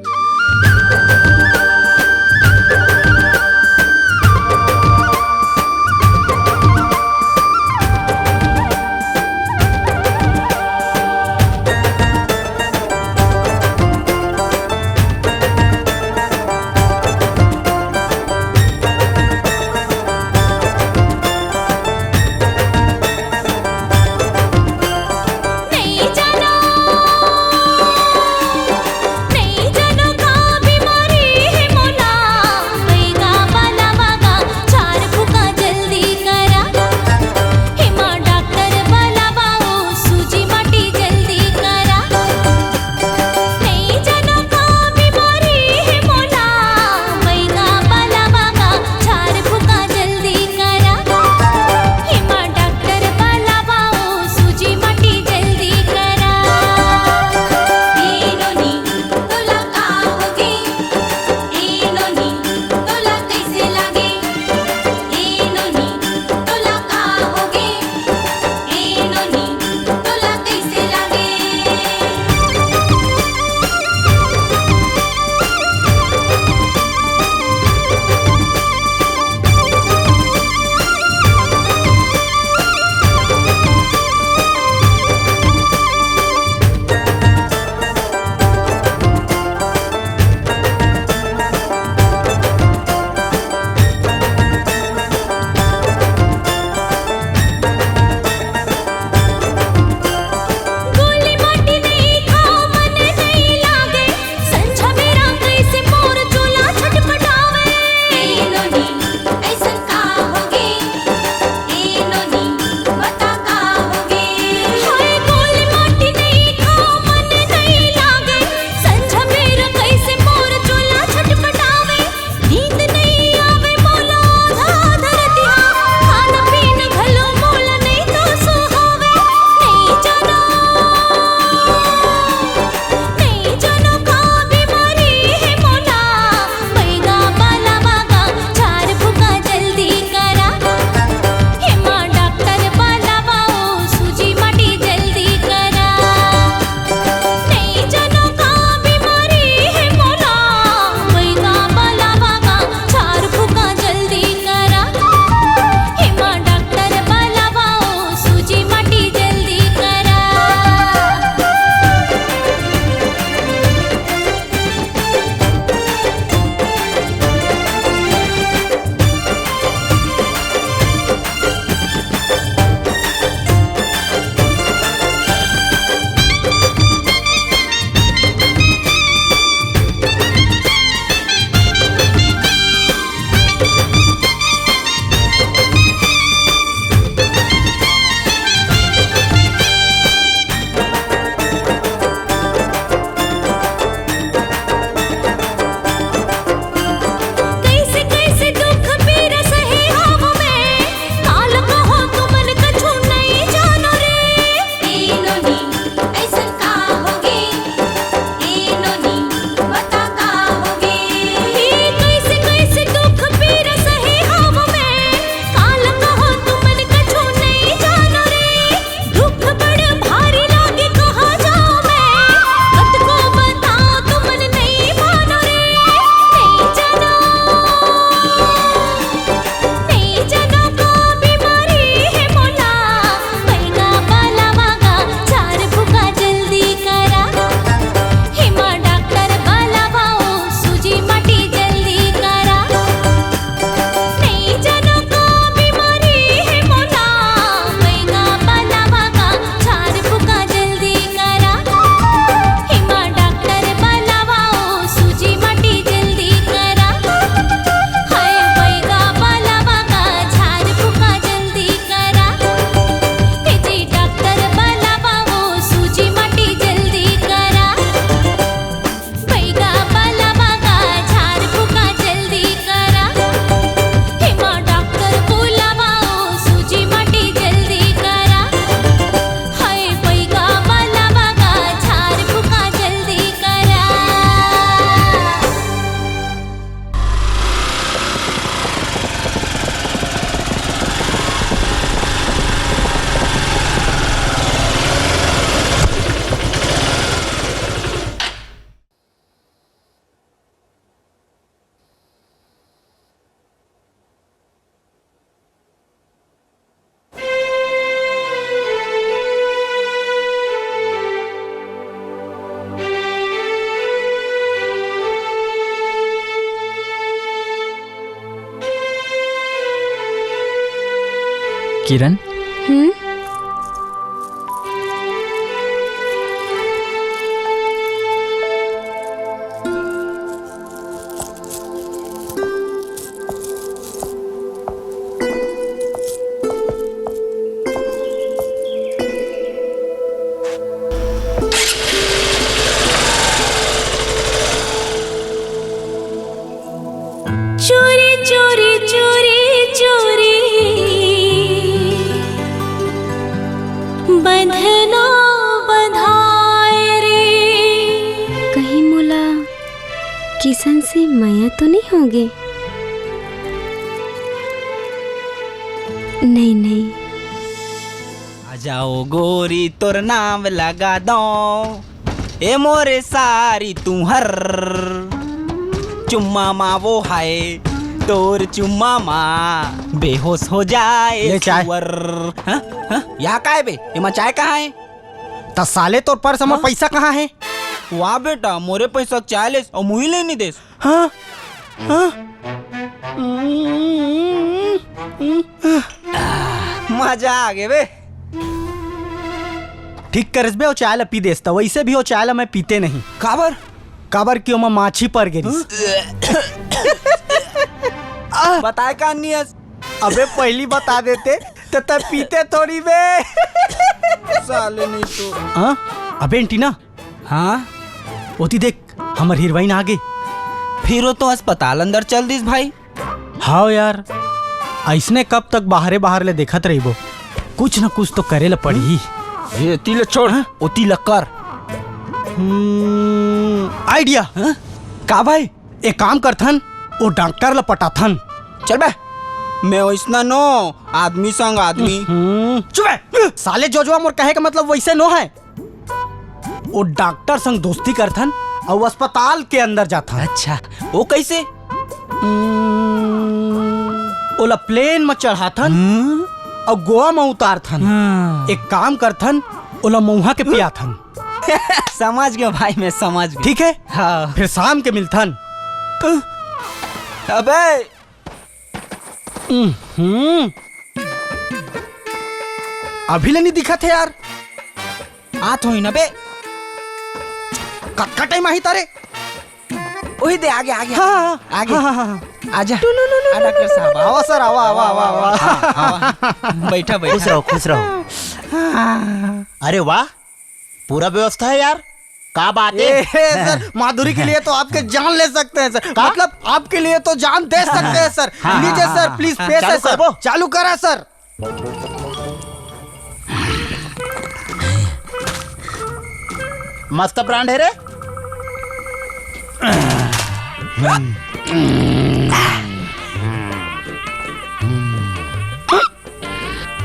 किरण। हम्म। चोरी चोरी चोरी चोरी बंधना बंधाए रे। कहीं मोला किशन से मया तो नहीं होगे? नहीं, नहीं। आ जाओ गोरी तोर नाम लगा दो, ए मोरे सारी तुहर चुम्मा मा वो है, तोर चुम्मा मा बेहोश हो जाए ले चाय। सुअर। हाँ? हाँ? यहाँ का है बे? एमा चाय कहाँ है? त साले तोर पर्स म हाँ? पैसा कहाँ है? वाह बेटा, मोरे पैसा चाय लेस अउ मुही ले नहीं देस। हाँ? हाँ? मजा आ गे बे। ठीक करेस बे, वो चाय ला पी देस त। वैसे भी वो चाय ला मैं पीते नहीं। काबर? काबर कि ओमा माछी पर गे रिस। बताए का नहीं है? अबे पहली बता देते त तब पीते थोड़ी बे। साले नहीं तो। हाँ? अबे एंटीना। हाँ? ओती देख, हमर हीरोइन आ गे। फिर वो तो अस्पताल अंदर चल दिस भाई। हाव यार, अइसने कब तक बाहरे बाहर ले देखत रहिबो? कुछ न कुछ तो करे ल पड़ही। ये एती ल छोड़, हाँ? ओती ल कर। हम्म, आइडिया। हाँ? का भाई? एक काम करथन, वो डॉक्टर ल पटाथन। चल बे, मैं वैसना नो, आदमी संग आदमी। हम्म, चुप बे। साले जोजवा, मोर कहे के मतलब वैसे नो है। वो डॉक्टर संग दोस्ती करथन अउ अस्पताल के अंदर जाथन। अच्छा, वो कैसे? हम्म, ओला प्लेन म चढ़ाथन हम्म? अउ गोवा म उतारथन। हाँ। एक काम करथन, ओला मउहा के पियाथन। समझ गयो भाई, मैं समझ गयो। ठीक है? हाँ। फिर शाम के मिलथन। अबे हम्म। अभी ले नहीं दिखत है यार। आत होई ना बे। कतका टाइम आही तारे? ओही दे, आगे, आगे। हाँ, हाँ, आगे। हाँ, हाँ, हाँ। आजा। आ, डॉक्टर साहब, आवा। आवा सर, आवा, आवा, आवा, आवा। हाँ, आवा। बैठा, बैठा। खुश रहो, खुश रहो। अरे वाह, पूरा व्यवस्था है यार, का बात है? ए, सर, माधुरी के लिए तो आपके जान ले सकते हैं सर। का? मतलब आपके लिए तो जान दे सकते हैं सर। हाँ, लीजिए हाँ, सर, हाँ, प्लीज हाँ। पेश है चालू सर। करबो? चालू करा सर। मस्त ब्रांड है रे।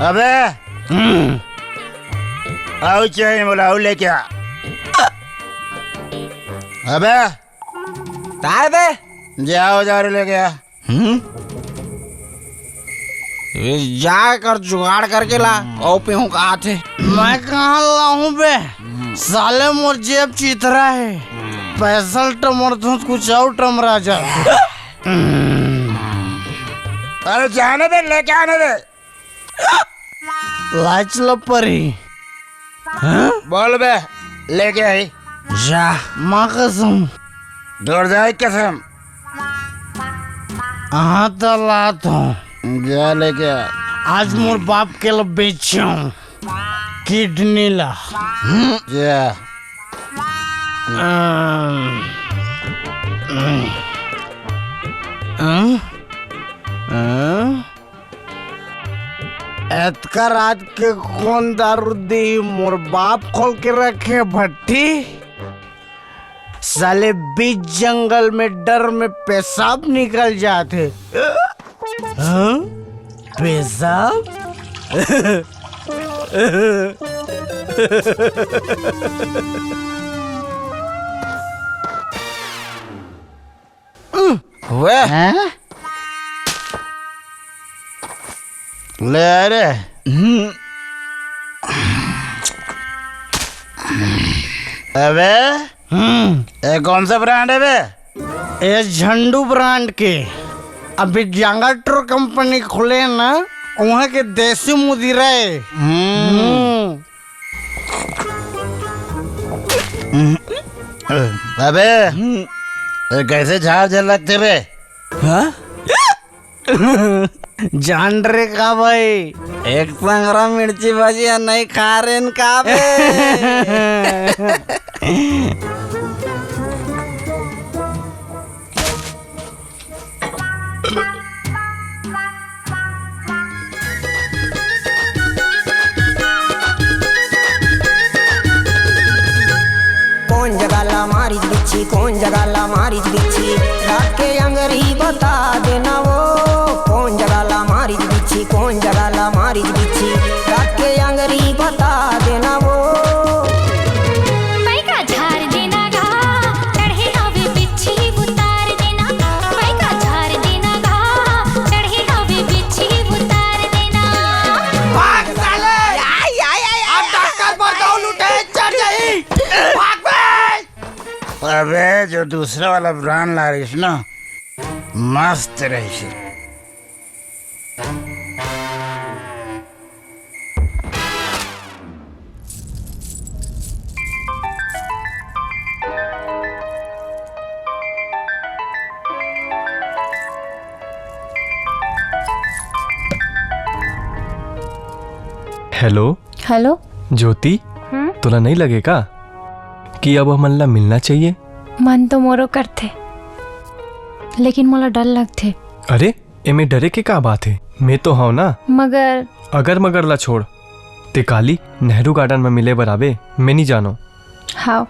अबे, हम्म। अउ चाहिए बोला, अउ लेके आ। अबे, काय बे? जाओ, जा रे, लेके आ। हम्म? ये जाकर जुगाड़ करके ला, अउ पीहूं कहा थे। मैं कहाँ लाऊं बे? साले मोर जेब चिथरा है। पैसा ल टमरथों त कुछ अउ टमरा जाथे। अरे जाने दे, लेके आने दे। लाच ल परी। हाँ? बोल बे, लेके आई। जा। माँ कसम। डर जाए कसम। हाँ त लात हूँ। जा लेके आ। आज मोर बाप के ल बेचूं। किडनी ला। जा। अम, अम, अम, अम। एतका रात के कोन दारू दी? मोर बाप खोल के रखे भट्टी। साले बीच जंगल में डर में पेशाब निकल जाथे। हाँ? पेशाब? वे। हैं? ले रे। हम्म। अबे, हम्म। ये कौन सा ब्रांड है बे? ये झंडू ब्रांड के। अभी जंगाटोर कंपनी खुले ना, उहाँ के देसी मुदिरा ए। हम्म। हम्म। अबे, हम्म। ये कैसे झार झलकथे बे? हाँ? जान रे का भाई, एक संगरा मिर्ची भजिया नहीं खा रेन का बे? कोन जगह ला मारिच बिच्छी, कोन जगह ला मारिच बिच्छी, रात के अंगरी बता देना वो। कोन जगह ला मारिच बिच्छी, कोन जगह ला मारिच बिच्छी, रात के अंगरी बता देना वो। पैका झार देना गा, चढ़े हवे बिच्छी उतार देना। पैका झार देना गा, चढ़े हवे बिच्छी उतार देना। भाग साले! आय, आय, आय, आय, अब डॉक्टर पर दौड़ उठे, चढ़ जाई। भाग बे! अबे, जो दूसरा वाला ब्रांड ला रहीस ना, मस्त रहीस। हेलो। हेलो। ज्योति, हम्म? तोला नहीं लगे का कि अब हमन ला मिलना चाहिए? मन तो मोरो करथे, लेकिन मोला डर लगथे। अरे, एमे डरे के का बात हे? मैं तो हव ना। मगर अगर मगर ला छोड़, ते काली नेहरू गार्डन में मिले बर आबे, मैं नहीं जानो। हाव।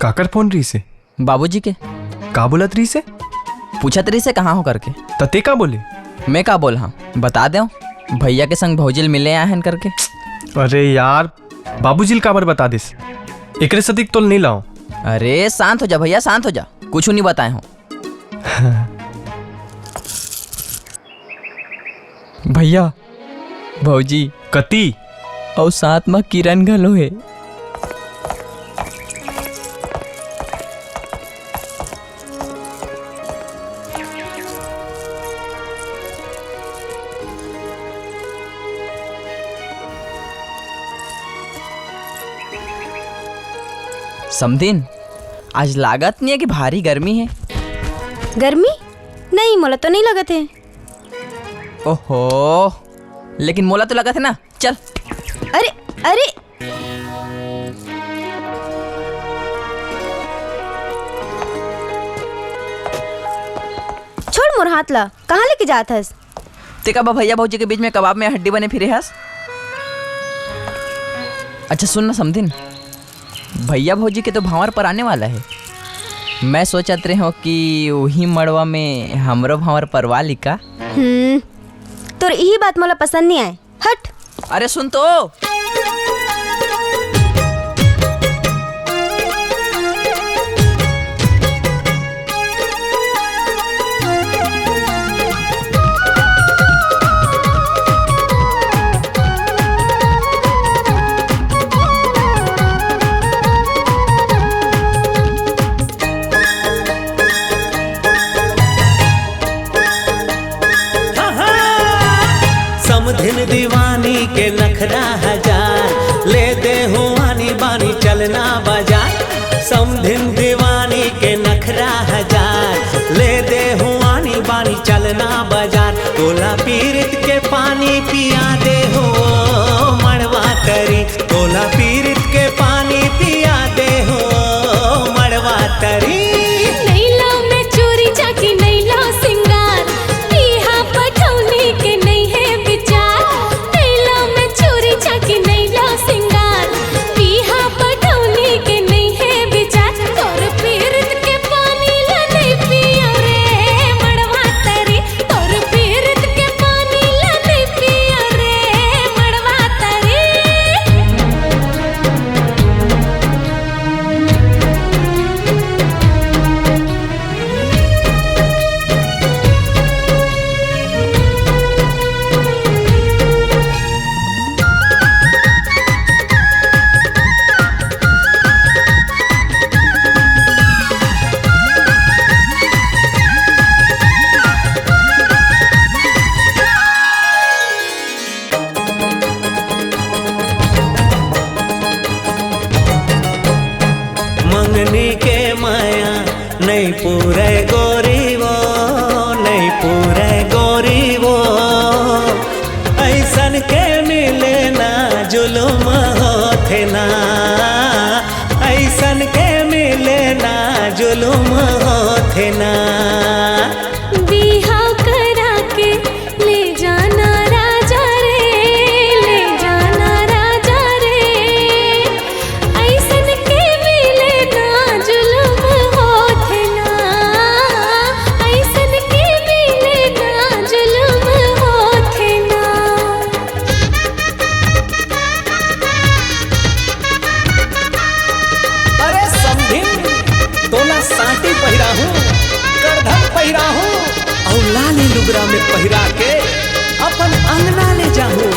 काकर फोन रहीस हे? बाबूजी के। का बोलत रहीस हे? पूछत रहीस हे कहाँ हो करके। त ते का बोले? मैं का बोल, हाँ, बता देव, भैया के संग भौजी ल मिले आए हन करके। अरे यार, बाबूजी ल काबर बता दिस? एकरे सदिक तोल नहीं लाओ। अरे शांत हो जा भैया, शांत हो जा, कुछ नहीं बताए हो। भैया, भौजी। कति? अउ साथ म किरण घलो हे। समधिन, आज लागत नहीं है कि भारी गर्मी है। गर्मी? नहीं, मोला तो नहीं लगत है। ओहो, लेकिन मोला तो लगत है ना। चल। अरे, अरे। छोड़ मोर हाथ ला, कहाँ लेके जात हस? ते का बा भैया भौजी के बीच में कबाब में हड्डी बने फिरे हस? अच्छा सुन ना समधिन, भैया भौजी के तो भांवर पर आने वाला है। मैं सोचत रहे हो कि वही मड़वा में हमरो भांवर परवा ली का? हम्म, तोर यही बात मोला पसंद नहीं आए। हट। अरे सुन तो। समधिन दीवानी के नखरा हजार, ले दे हो आनी बानी चलना बाजार। समधिन दीवानी के नखरा हजार, ले दे हो आनी बानी चलना बाजार। तोला पीरित के पानी पिया दे हो मड़वा तरी, तोला पीरित के पानी पिया दे हो मड़वा तरी। नैला में चूरी चाकी नैला सिंगार, पीहा पठौनी के नहीं है विचार। नैला में चूरी चाकी नैला सिंगार, पीहा पठौनी के नहीं है विचार। तोर ननी के माया नइ पूरे गोरी वो, नइ पूरे गोरी वो। अइसन के मिले ना जुलुम होथे ना, अइसन के मिले ना जुलुम होथे ना। बिहाव करा के ले जाना राजा रे, ले जाना राजा रे। अइसन के मिले ना जुलुम होथे ना, अइसन के मिले ना जुलुम होथे ना। अरे समधिन, तोला साटी पहिराहूं, करधन पहिराहूं, अउ लाली लुगरा में पहिरा के अपन अंगना ले जाहूं।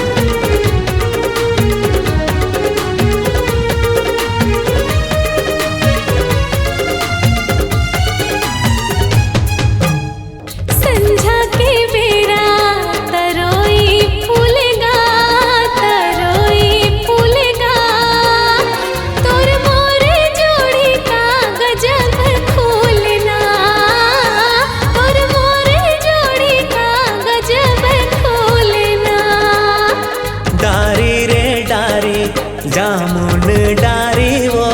संझा के बेरा तरोई फूलगा, तरोई फूलगा, तोर मोर जोड़ी का गजब खोलना, तोर मोर जोड़ी का गजब खोलना। डारी रे डारी, जामुन डारी वो,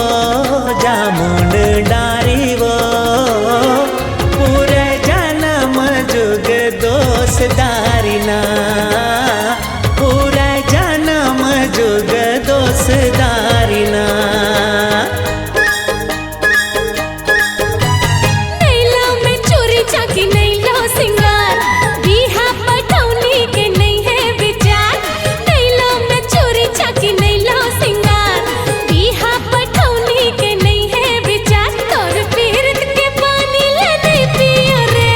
जामुन डारी वो, पूरे जनम जुग दोस्त दारी ना, पूरे जनम जुग दोस्त दारी ना। नैला में चूरी चाकी नैला सिंगार, बिहा पटौनी के नइ हे विचार। नैला में चूरी चाकी नैला सिंगार, बिहा पटौनी के नइ हे विचार। तोर पीरत के पानी ला नइ पियो रे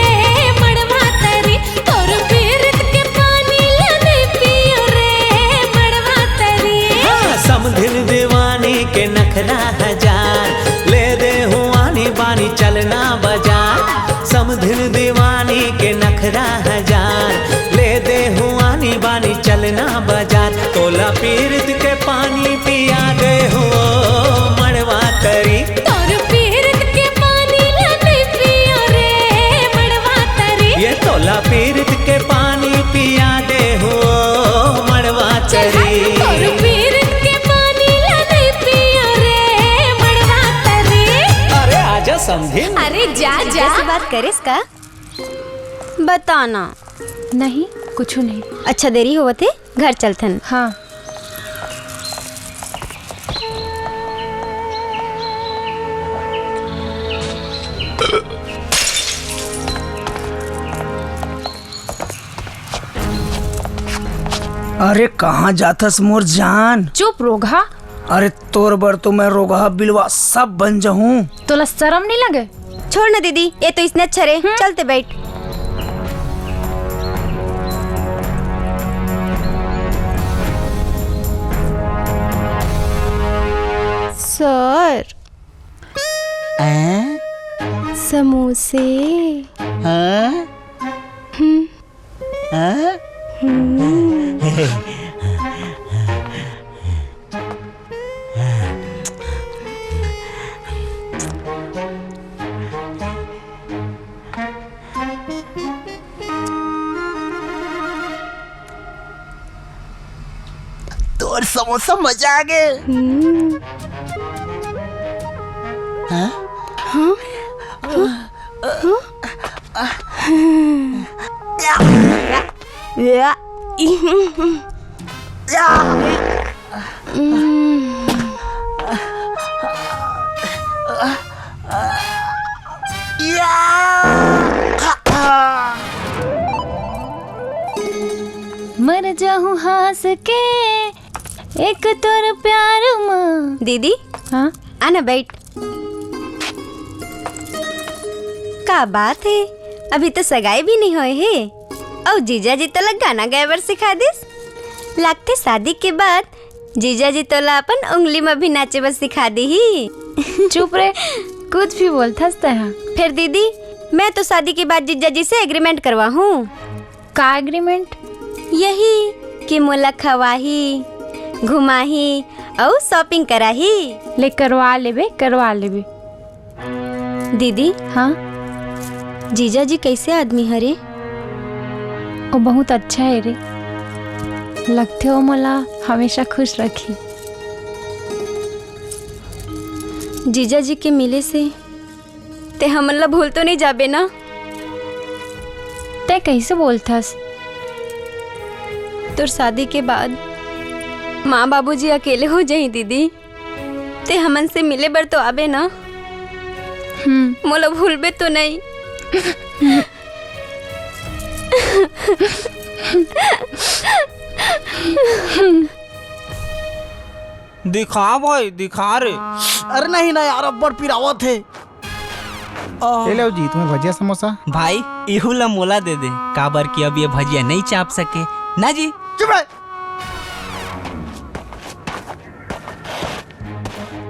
मड़वा तरी, तोर पीरत के पानी ला नइ पियो रे मड़वा तरी। हाँ, समधिन दीवानी के नखरा हजार, ले दे हुआनी बानी चलना बाजार। समधिन दीवानी के नखरा हजार, ले दे हुआनी बानी चलना बाजार। तोला पीरत के पानी पिया दे हो मड़वा तरी। तोर पीरत के पानी ला नइ पियो रे मड़वा तरी। ये तोला पीरत के पानी पिया दे हो मड़वा तरी। तोर पीरत के पानी ला नइ पियो रे मड़वा तरी। अरे आजा समधिन। अरे जा जा। कैसे बात करेस का? बताना। नहीं, कुछ नहीं। अच्छा, देरी होवत हे, घर चलथन। हाँ। अरे कहाँ जाथस मोर जान? चुप रोगहा। अरे तोर बर तो मैं रोगहा बिलवा सब बन जाहूँ। तोला शरम नहीं लगे? छोड़ ना दीदी, ये तो इसने अच्छा रे। हम्म। चलते बैठ। सर। हैं? समोसे। हाँ? हम्म। हाँ? हम्म। तोर समोसा मजा आ गे। हम्म। हाँ? हाँ? हाँ? हाँ? मर जाहूं हांस के एक तोर प्यार म। दीदी, हाँ? आना बैठ। का बात हे, अभी तो सगाई भी नहीं होए हे, अउ जीजा जी तोला गाना गाए बर सिखा दिस। लागथे शादी के बाद जीजा जी तोला अपन उंगली म भी नाचे बर सिखा दिही। चुप रे, कुछ भी बोलथस तैं हा। फेर दीदी, मैं तो शादी के बाद जीजा जी से एग्रीमेंट करवाहूँ। का एग्रीमेंट? यही कि मोला खवाही, घुमाही अउ शॉपिंग कराही। ले करवा लेबे, करवा लेबे। दीदी, हाँ? जीजा जी कैसे आदमी हरे? वो बहुत अच्छा है रे, लगथे वो मोला हमेशा खुश रखी। जीजा जी के मिले से ते हमन ला भूल तो नहीं जाबे ना? ते कैसे बोलथस? तोर शादी के बाद माँ बाबूजी अकेले हो जाही दीदी। ते हमन से मिले बर तो आबे ना? हम्म। मोला भूलबे तो नहीं? दिखा भाई, दिखा रे। अरे नहीं ना यार, अब्बड़ पिरावत हे। आह। ले लो जी, तुम्हें भजिया समोसा। भाई, इहू ला मोला दे दे, काबर कि अब ये भजिया नहीं चाप सके ना जी। चुप रह।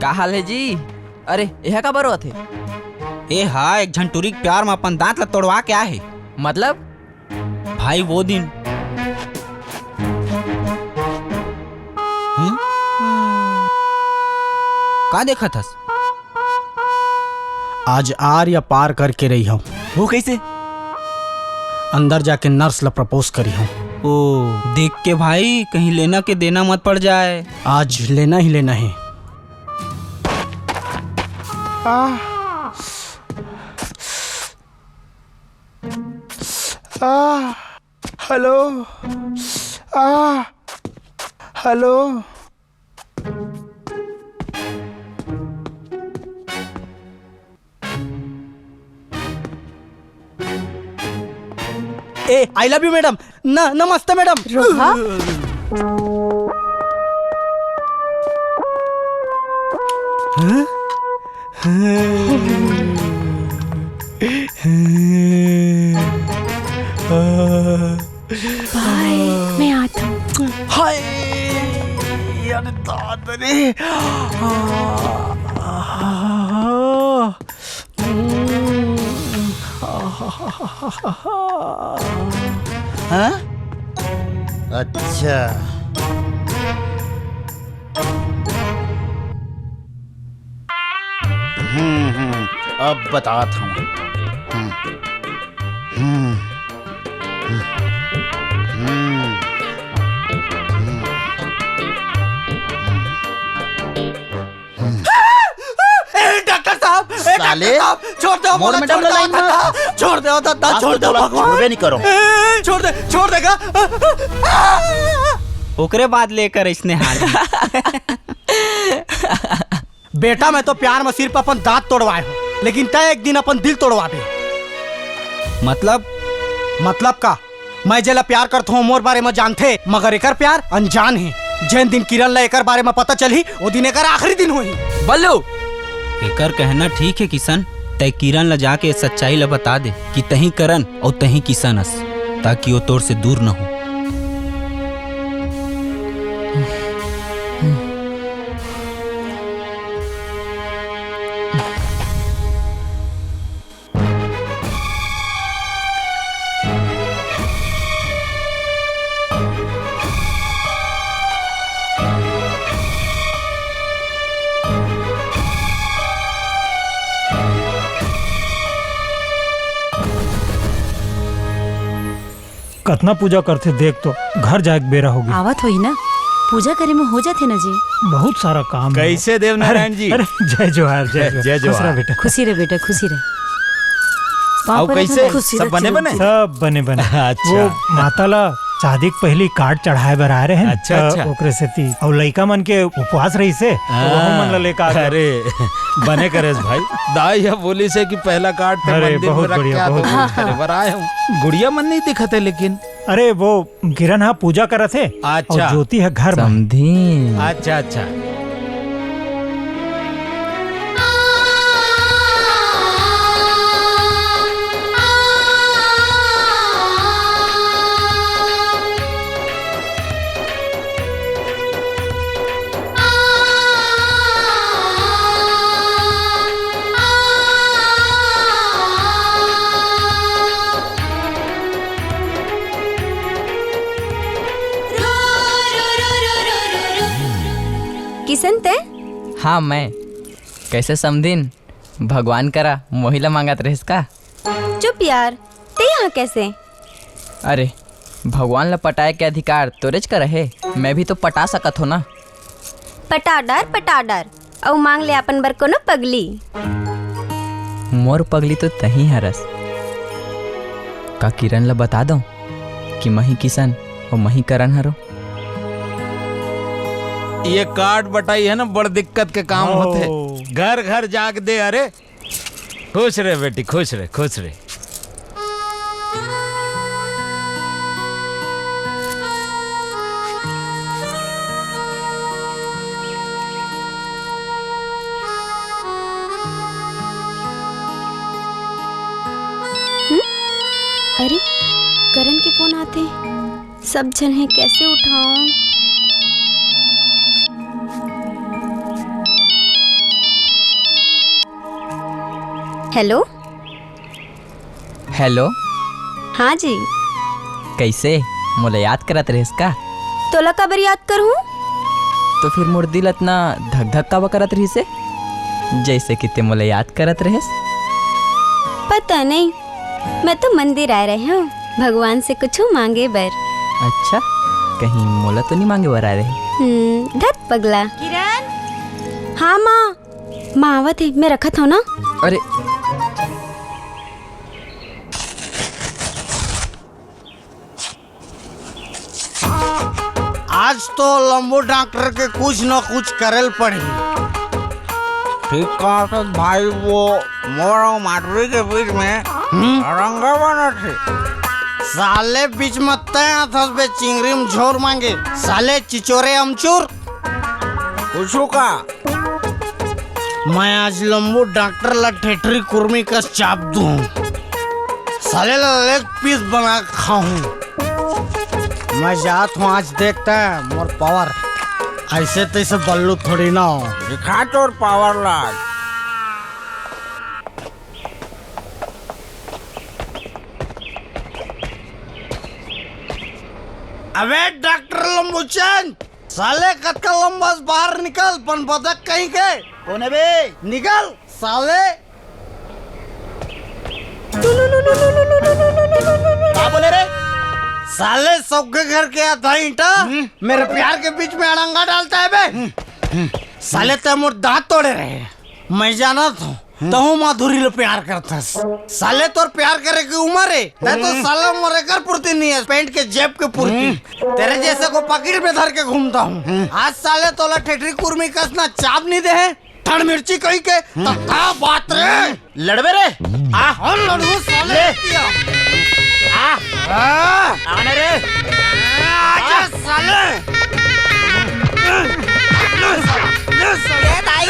का हाल है जी? अरे, यह का बरवा थे? ए हा, एक झन टुरी के प्यार में अपन दांत ला तोड़वा के आए हे। मतलब? भाई, वो दिन। हम्म? का देखत हस? आज आर या पार करके रही हूँ। वो कैसे? अंदर जाके नर्स ला प्रपोज करी हूँ। ओ, देख के भाई, कहीं लेना के देना मत पड़ जाए। आज लेना ही लेना है। आह। आह। हेलो। आह। हेलो। ए, I love you madam। ना, नमस्ते madam। रोहा? हाँ? भाई, मैं आता हूँ। हाय, अरे दादा रे। हाँ? अच्छा। हम्म, हम्म, अब बतात हूँ। हम्म, हम्म, हम्म, हम्म, हम्म, हम्म। ए, डॉक्टर साहब, ए, डॉक्टर साले, साहब, छोड़ दो, मोर मोला madam छोड़ ला दो, line में। दादा, छोड़ दो, दादा, आज छोड़ तो दो, तोला भगवान। छोड़बे नहीं करो। ए, छोड़ दे, छोड़ देगा। ओकरे बाद लेकर इसने हाल। बेटा, मैं तो प्यार में सिर्फ अपन दांत तोड़वाए हूँ, लेकिन तय एक दिन अपन दिल तोड़वा दे। मतलब? मतलब का? मैं जेला प्यार करत हूँ, मोर बारे में जानथे, मगर एकर प्यार अनजान हे। जेन दिन किरण ला एकर बारे में पता चलही, ओ दिन एकर आखिरी दिन होही। बल्लू! एकर कहना ठीक हे किशन, तै किरण ला जाके सच्चाई ला बता दे कि तहीं करण अउ तहीं किशन अस, ताकि वो तोर से दूर न हो। कतना पूजा करथे, देख तो, घर जाए के बेरा होगे। आवत होही ना, पूजा करे में हो जाथे ना जी। बहुत सारा काम हे। कैसे देवनारायण अरे, जी? अरे, जय जोहार, जय जोहार। जय खुश रह जोहार। बेटा। खुशी रह बेटा, खुशी रह। पाँव अउ परत कैसे? हन। खुशी सब रह बने चिरंजीव बने? जी। सब बने बने। अच्छा। वो माता ला शादी के पहली card चढ़ाए बर आए रहे न, अच्छा, त अच्छा। ओकरे सेती। अउ लइका मन के उपवास रहिसे, त हाँ। वहू मन ला लेके आ गए। अरे, बने करेस भाई। दाई ह बोलिस हे कि पहला card ते अरे, मंदिर में बहुत रख के बढ़िया, आ, बहुत तो बढ़िया। करे बर आए हूँ। गुड़िया मन नहीं दिखत हे लेकिन। अरे, वो किरण ह पूजा करत हे, अच्छा। अउ ज्योति ह घर में। समधिन। अच्छा, अच्छा। किशन, तै? हाँ, मैं। कैसे समधिन? भगवान करा मोही ला मांगत रहिस का? चुप यार, ते यहाँ कैसे? अरे, भगवान ला पटाए के अधिकार तोरेच करा हे, मैं भी तो पटा सकत हो ना। पटा डार, पटा डार, अउ मांग ले अपन बर कोनो पगली। मोर पगली तो तही हरस। का किरण ला बता दो कि मही किशन अउ मही करण हरो? ये काट बटाई है ना, बड़ दिक्कत के काम ओ। होथे। घर घर जाग दे, अरे। खुश रहे बेटी, खुश रहे, खुश रहे। हम्म? अरे, करण के फोन आथे। सब झन हे, कैसे उठाऊं? हेलो। हेलो। हाँ जी। कैसे? मोला याद करत रहिस का? तोला काबर याद करहूं? तो फिर मोर दिल अतना धक धक काबर करत रहिस हे? जैसे कि ते मोला याद करत रहिस। पता नहीं, मैं तो मंदिर आए रहे हूँ भगवान से कुछ मांगे बर। अच्छा, कहीं मोला तो नहीं मांगे बर आए रहे? हम्म, धत पगला। किरण। हाँ माँ, माँ आवत है, मैं रखत हूँ ना। अरे, आज तो लंबू डॉक्टर के कुछ न कुछ करे ल पड़ही। ठीक कहत हस भाई, वो मोर अउ माधुरी के बीच में हम्म? रंगा बनत हे। साले बीच में तैं आथस बे चिंगरी म झोर मांगे, साले चिचोरे अमचूर। पूछू का? मैं आज लंबू डॉक्टर ला ठेठरी कुर्मी कस चाप दूं। साले ला लेग पीस बना के खाऊं। मैं जात हूँ, आज देखता है मोर पावर। ऐसे तैसे बल्लू थोड़ी ना हो। दिखा तोर पावर ला। अबे डॉक्टर लंबूचंद, साले कतका लंबा से बाहर निकल, पन बतख कहीं के। कौन है बे? निकल साले। का बोले रे? साले सबके घर के आधा ईंटा हम्म। मेरे प्यार के बीच में अड़ंगा डालता है बे। हम्म, हम्म। साले तैं मोर दांत तोड़े रहे। मैं जानत हूँ, हम्म। तहूँ माधुरी ले प्यार करथस। साले तोर प्यार करे के उम्र है, तैं तो हम्म। साला मोर एकर पूर्ति नहीं है, पैंट के जेब के पूर्ति। हम्म। तेरे जैसे को पकड़ में धर के घूमता हूँ। हम्म। आज साले तोला ठेठरी कुर्मी कस ना चाप नहीं दे है, ठंड मिर्ची कहीं के, हम्म। तो का बात रे? लड़बे रे? आ। हम लड़ू साले। ले। आ। आ। आने रे। आजा साले। ले साले, ले साले। ये दाई।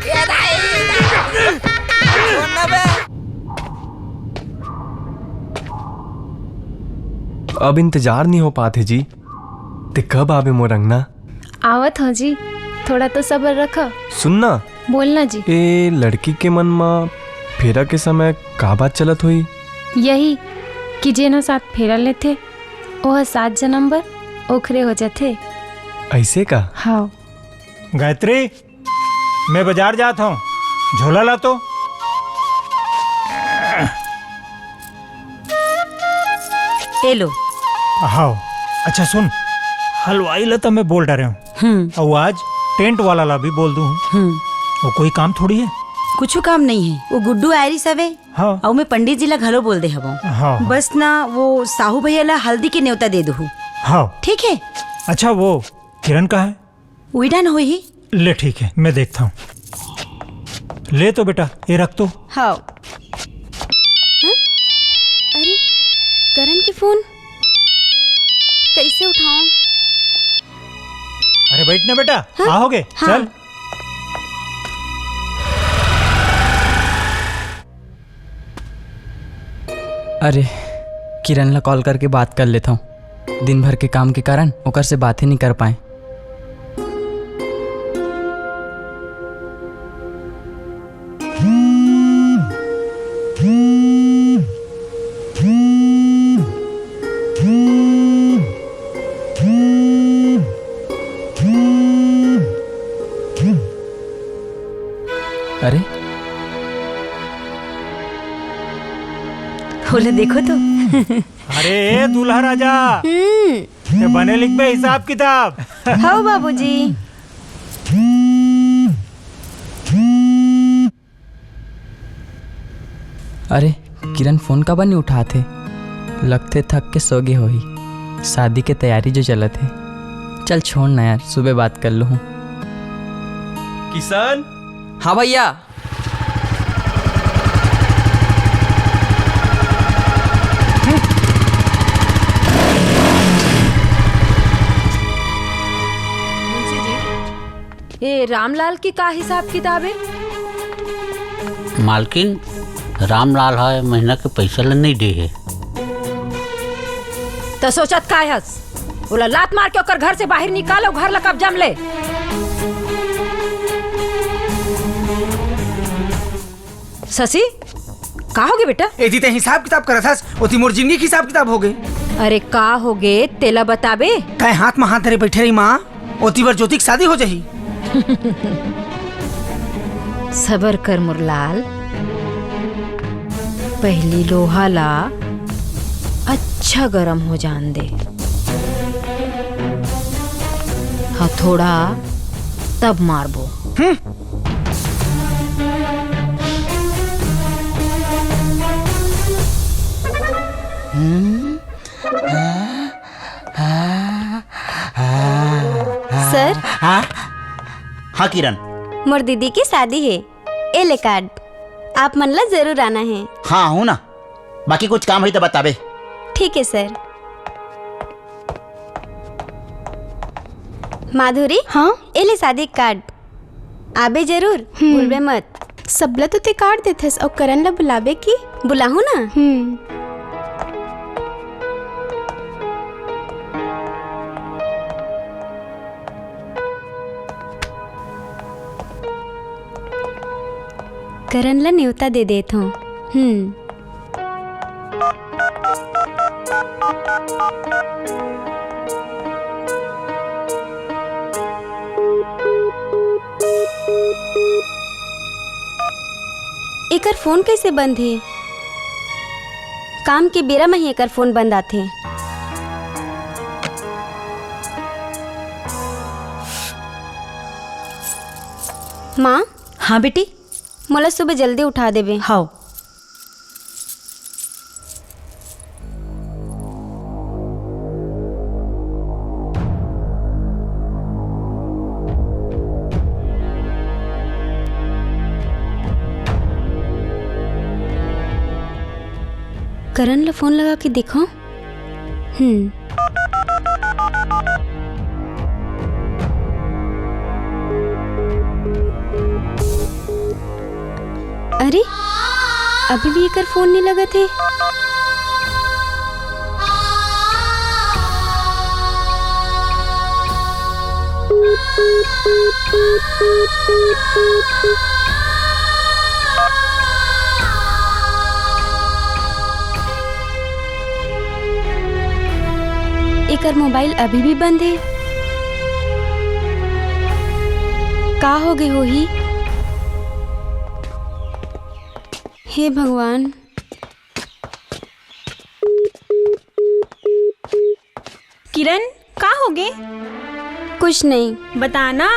ये दाई। छोड़ ना बे। अब इंतजार नहीं हो पाते जी, ते कब आबे मोर अंगना? आवत हव जी, थोड़ा तो सबर रखा। सुन ना। बोलना जी। ए लड़की के मन म फेरा के समय का बात चलत होही? यही कि जेन ह सात फेरा लेथे, ओह सात जनम बर ओखरे हो जाथे। ऐसे का? हाँ। गायत्री, मैं बाजार जात हूँ, झोला ला तो। ए लो। हाव। अच्छा सुन, हलवाई ला तो मैं बोल डारे हूँ। हम्म। अउ आज टेंट वाला ला भी बोल दूँ। हम्म। वो कोई काम थोड़ी है। कुछु काम नहीं है, वो गुड्डू आयरिस हवे। हाँ। अउ मैं पंडित जी ला घलो बोल दे हवं। हाँ, हाँ। बस ना वो साहू भैया ला हल्दी के नेवता दे दूँ। हाँ। ठीक है। अच्छा वो किरण का है? उइडन होही। ले ठीक है, मैं देखता हूँ। ले तो बेटा, ये रख तो। हाँ। हं? अरे, करण के फोन कैसे उठाऊं? अरे बैठ ना बेटा, हाँ? आओगे? हाँ। चल। अरे, किरण ला कॉल करके बात कर लेथंव। दिन भर के काम के कारण ओकर से बात ही नहीं कर पाए। अरे, ओला देखो तो। अरे, ए दूल्हा राजा, हम्म। ते बने लिखबे हिसाब किताब? हव बाबूजी। अरे, किरण फोन काबर नइ उठात हे? लगथे थक के सो गे होही। शादी के तैयारी जो चलत हे। चल छोड़ ना यार, सुबह बात कर लूँ। किशन। हाँ भैया। मुंशी जी, ये रामलाल की का हिसाब किताब हे? मालकिन, रामलाल ह ए महीना के पइसा ल नइ दे हे। त सोचत काय हस? ओला लात मार के ओकर घर से बाहिर निकाल अउ घर ला कब्जा म ले। शशि, का होगे बेटा? एती ते हिसाब किताब करत हस, ओती मोर जिंदगी के हिसाब किताब होगे। अरे का होगे, तेला बताबे? तैं हाथ म हाथ धरे बइठे रही माँ, ओती बर ज्योति के शादी हो जाही। सबर कर मोर लाल, पहिली लोहा ला अच्छा गरम हो जान दे, हथौड़ा तब मारबो। हम्म। हम्म। सर? हाँ? हाँ किरण। मोर दीदी के शादी हे, ए ले कार्ड। आप मन ला जरूर आना हे। हाँ, आहूँ ना। बाकी कुछ काम होही त बताबे। ठीक हे सर। माधुरी, हाँ? ए ले शादी कार्ड। आबे जरूर, हम्म। भूलबे मत। सबला तो ते कार्ड देथस, अउ करण ला बुलाबे की? बुलाहूँ ना। हम्म। करण ला नेवता दे देत हूँ। हम्म। एकर फोन कइसे बंद हे? काम के बेरा म ही एकर फोन बंद आथे। माँ। हाँ बेटी। मोला सुबह जल्दी उठा देबे। हव। करण ला फोन लगा के देखो। हम्म। अरे, अभी भी एकर फोन नइ लगत हे। एकर मोबाइल अभी भी बंद हे। का होगे होही? हे भगवान। किरण, का होगे? कुछ नहीं। बता ना।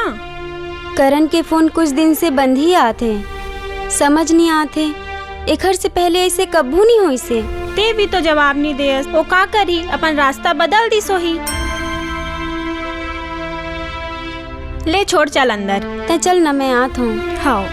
करण के फोन कुछ दिन से बंद ही आत हे, समझ नहीं आत हे। एखर से पहले ऐसे कभू नहीं होइस हे। ते भी तो जवाब नहीं देस, वो का करी, अपन रास्ता बदल दिस होही। ले छोड़, चल अंदर। तैं चल ना, मैं आत हूँ। हव।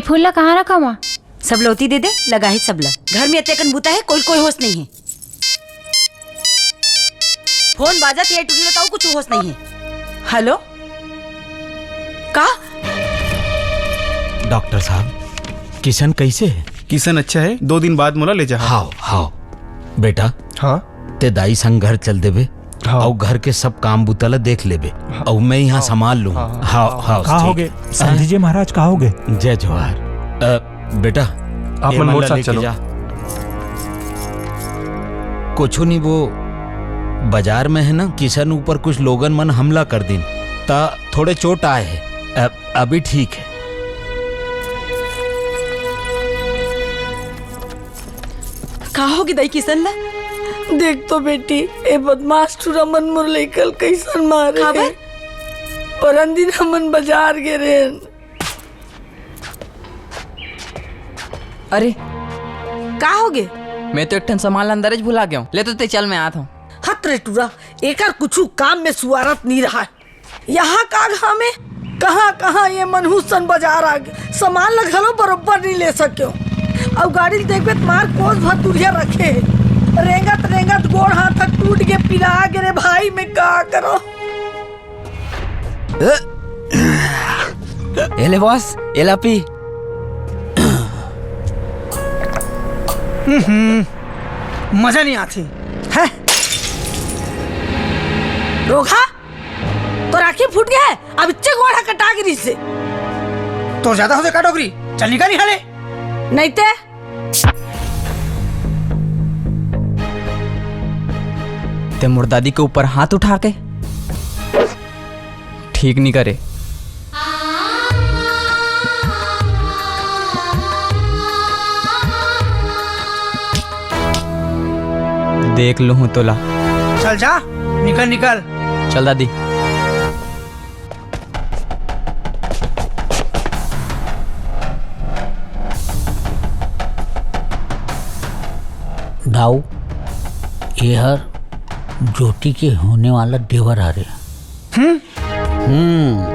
फूल ला कहाँ रखा माँ? सब ला ओती दे दे, लगाही सब ला। घर में अतेकन बूता हे, कोई कोई होश नहीं है। फोन बाजत हे, टूरी ला तउ कुछ होश नहीं है। हेलो, का? डॉक्टर साहब, किशन कैसे है? किशन अच्छा है, दो दिन बाद मोला ले जा। हाव, हाव। बेटा, हाँ? ते दाई संग घर चल देबे, हाँ। अउ घर के सब काम बुता ला देख लेबे, हाँ। अउ मैं यहाँ हाँ। संभाल लूँ। हाँ, हाँ। हाँ, हाँ, का ठीक। होगे? समधी जी महाराज, का होगे? जय जोहार। अ, बेटा, आप ए मन मन मोर ला साथ लेके चलो। जा। कुछु नहीं, वो बाजार में है ना, किशन ऊपर कुछ लोगन मन हमला कर दिन, ता थोड़े चोट आए है। अ, अभी ठीक है। का होगे दाई किशन ला? देख तो बेटी, ए बदमाश टूरा मन मोर लइका ल कइसन मारे काबर? हे। परन दिन हमन बाजार गे रेहेन। अरे, का होगे? मैं तो एक ठन सामान ला अंदर च भुला गेंव। ले तो ते चल, मैं आत हंव। हत रे टूरा, एकर कुछु काम में सुवारत नी रहय। यहाँ का घामे, कहाँ-कहाँ ये मनहूस सन बाजार आ गे। सामान ल घलो बरोबर नइ ले सकेंव। अउ गाड़ी ल देखबे त मार कोस भर दुरिहा रखे हे। रेंगत-रेंगत गोड़ हाथ ह टूट गे, पिरा गे रे भाई, मैं का करंव? ए ले बॉस, एला पी। हम्म, मजा नइ आथे। हैं? रोगहा? तोर आँखी फूट गे हे, अब इच्चे गोड़ ह कटा गिरिस हे। तोर जादा होथे का डोकरी? चल निकल इहाँ ले। नइ ते। ते मोर दादी के ऊपर हाथ उठा के ठीक नइ करे। देख लूँ तोला। चल जा, निकल, निकल। चल दादी। दाऊ, एहर ज्योति के होने वाला देवर हरे। हम्म। हम्म।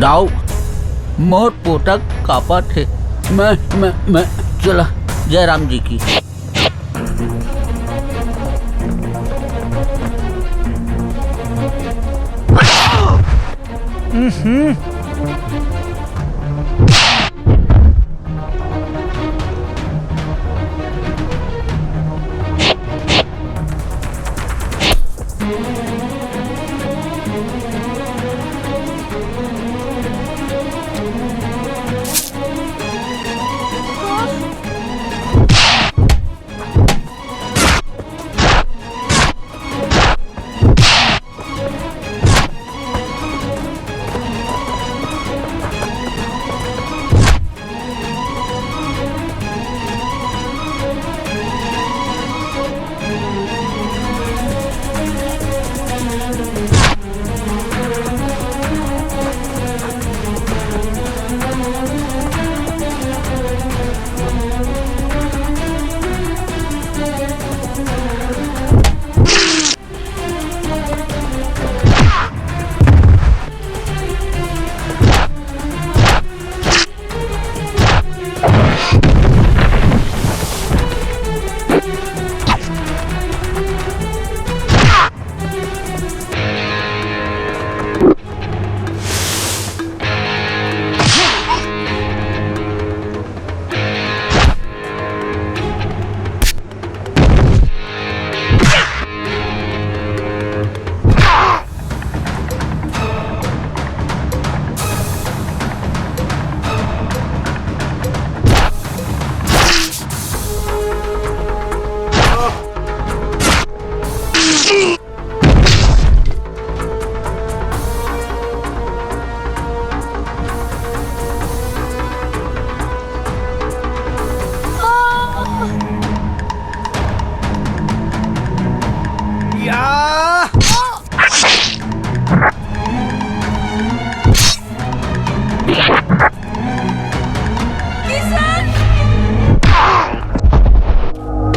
दाऊ, मोर पोता कांपत हे। मैं, मैं, मैं, चला, जय राम जी की।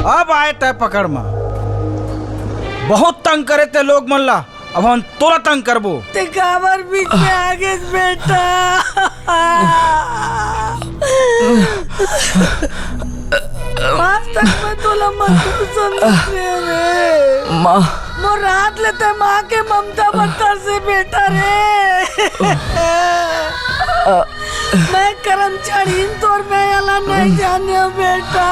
अब आए तै पकड़ म। बहुत तंग करे ते लोग मन ला, अब हम तोला तंग करबो। ते काबर बीच में आ गेस बेटा? आज तक मैं तोला मजदूर समझत रहे रे। माँ। मोर रात ले ते माँ के ममता बत्तर से बेटा रे। मैं करम छड़ीन तोर मैं अला नहीं जाने बेटा।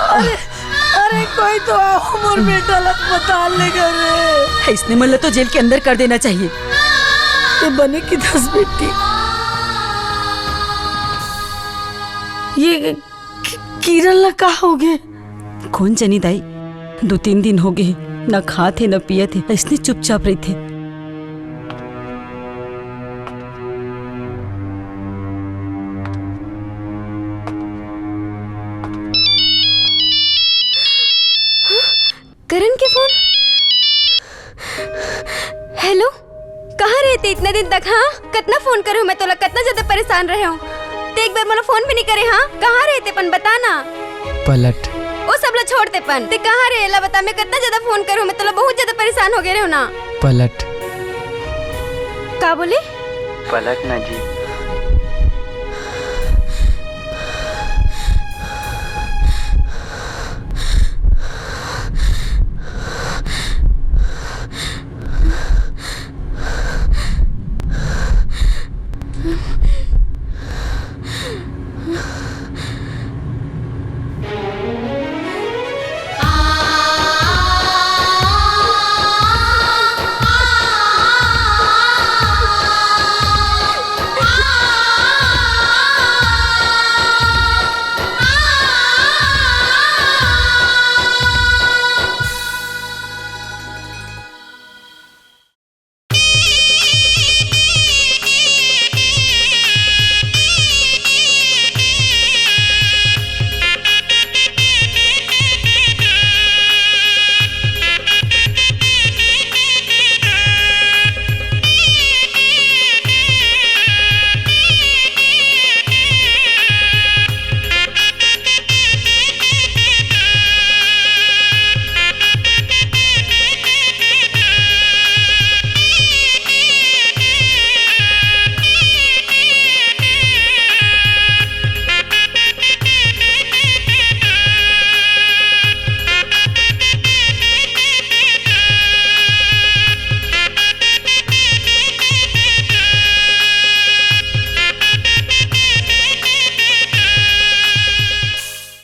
अरे, अरे कोई तो आओ, मोर बेटा ला अस्पताल ले गए रे। इसने मन ला तो जेल के अंदर कर देना चाहिए। ये बने की दस बेटी। ये कि-, किरण ला का होगे? कोन जनी दाई, दू तीन दिन होगे हे, न खात हे, न पियत हे, अइसने चुपचाप रहिथे। करण के फोन। हेलो, कहाँ रहे ते इतना दिन तक? हाँ, कतना फोन करे हों मैं तोला, कतना ज्यादा परेशान रहे हों। ते एक बार मोला फोन भी नहीं करे। हाँ, कहाँ रहे ते पन, बता ना। पलट। ओ सब ला छोड़ ते पन, ते कहाँ रहे एला बता। मैं कतना ज्यादा फोन करे हों मैं तोला, बहुत ज्यादा परेशान हो गए रहे हों ना। पलट। का बोले? पलट ना जी।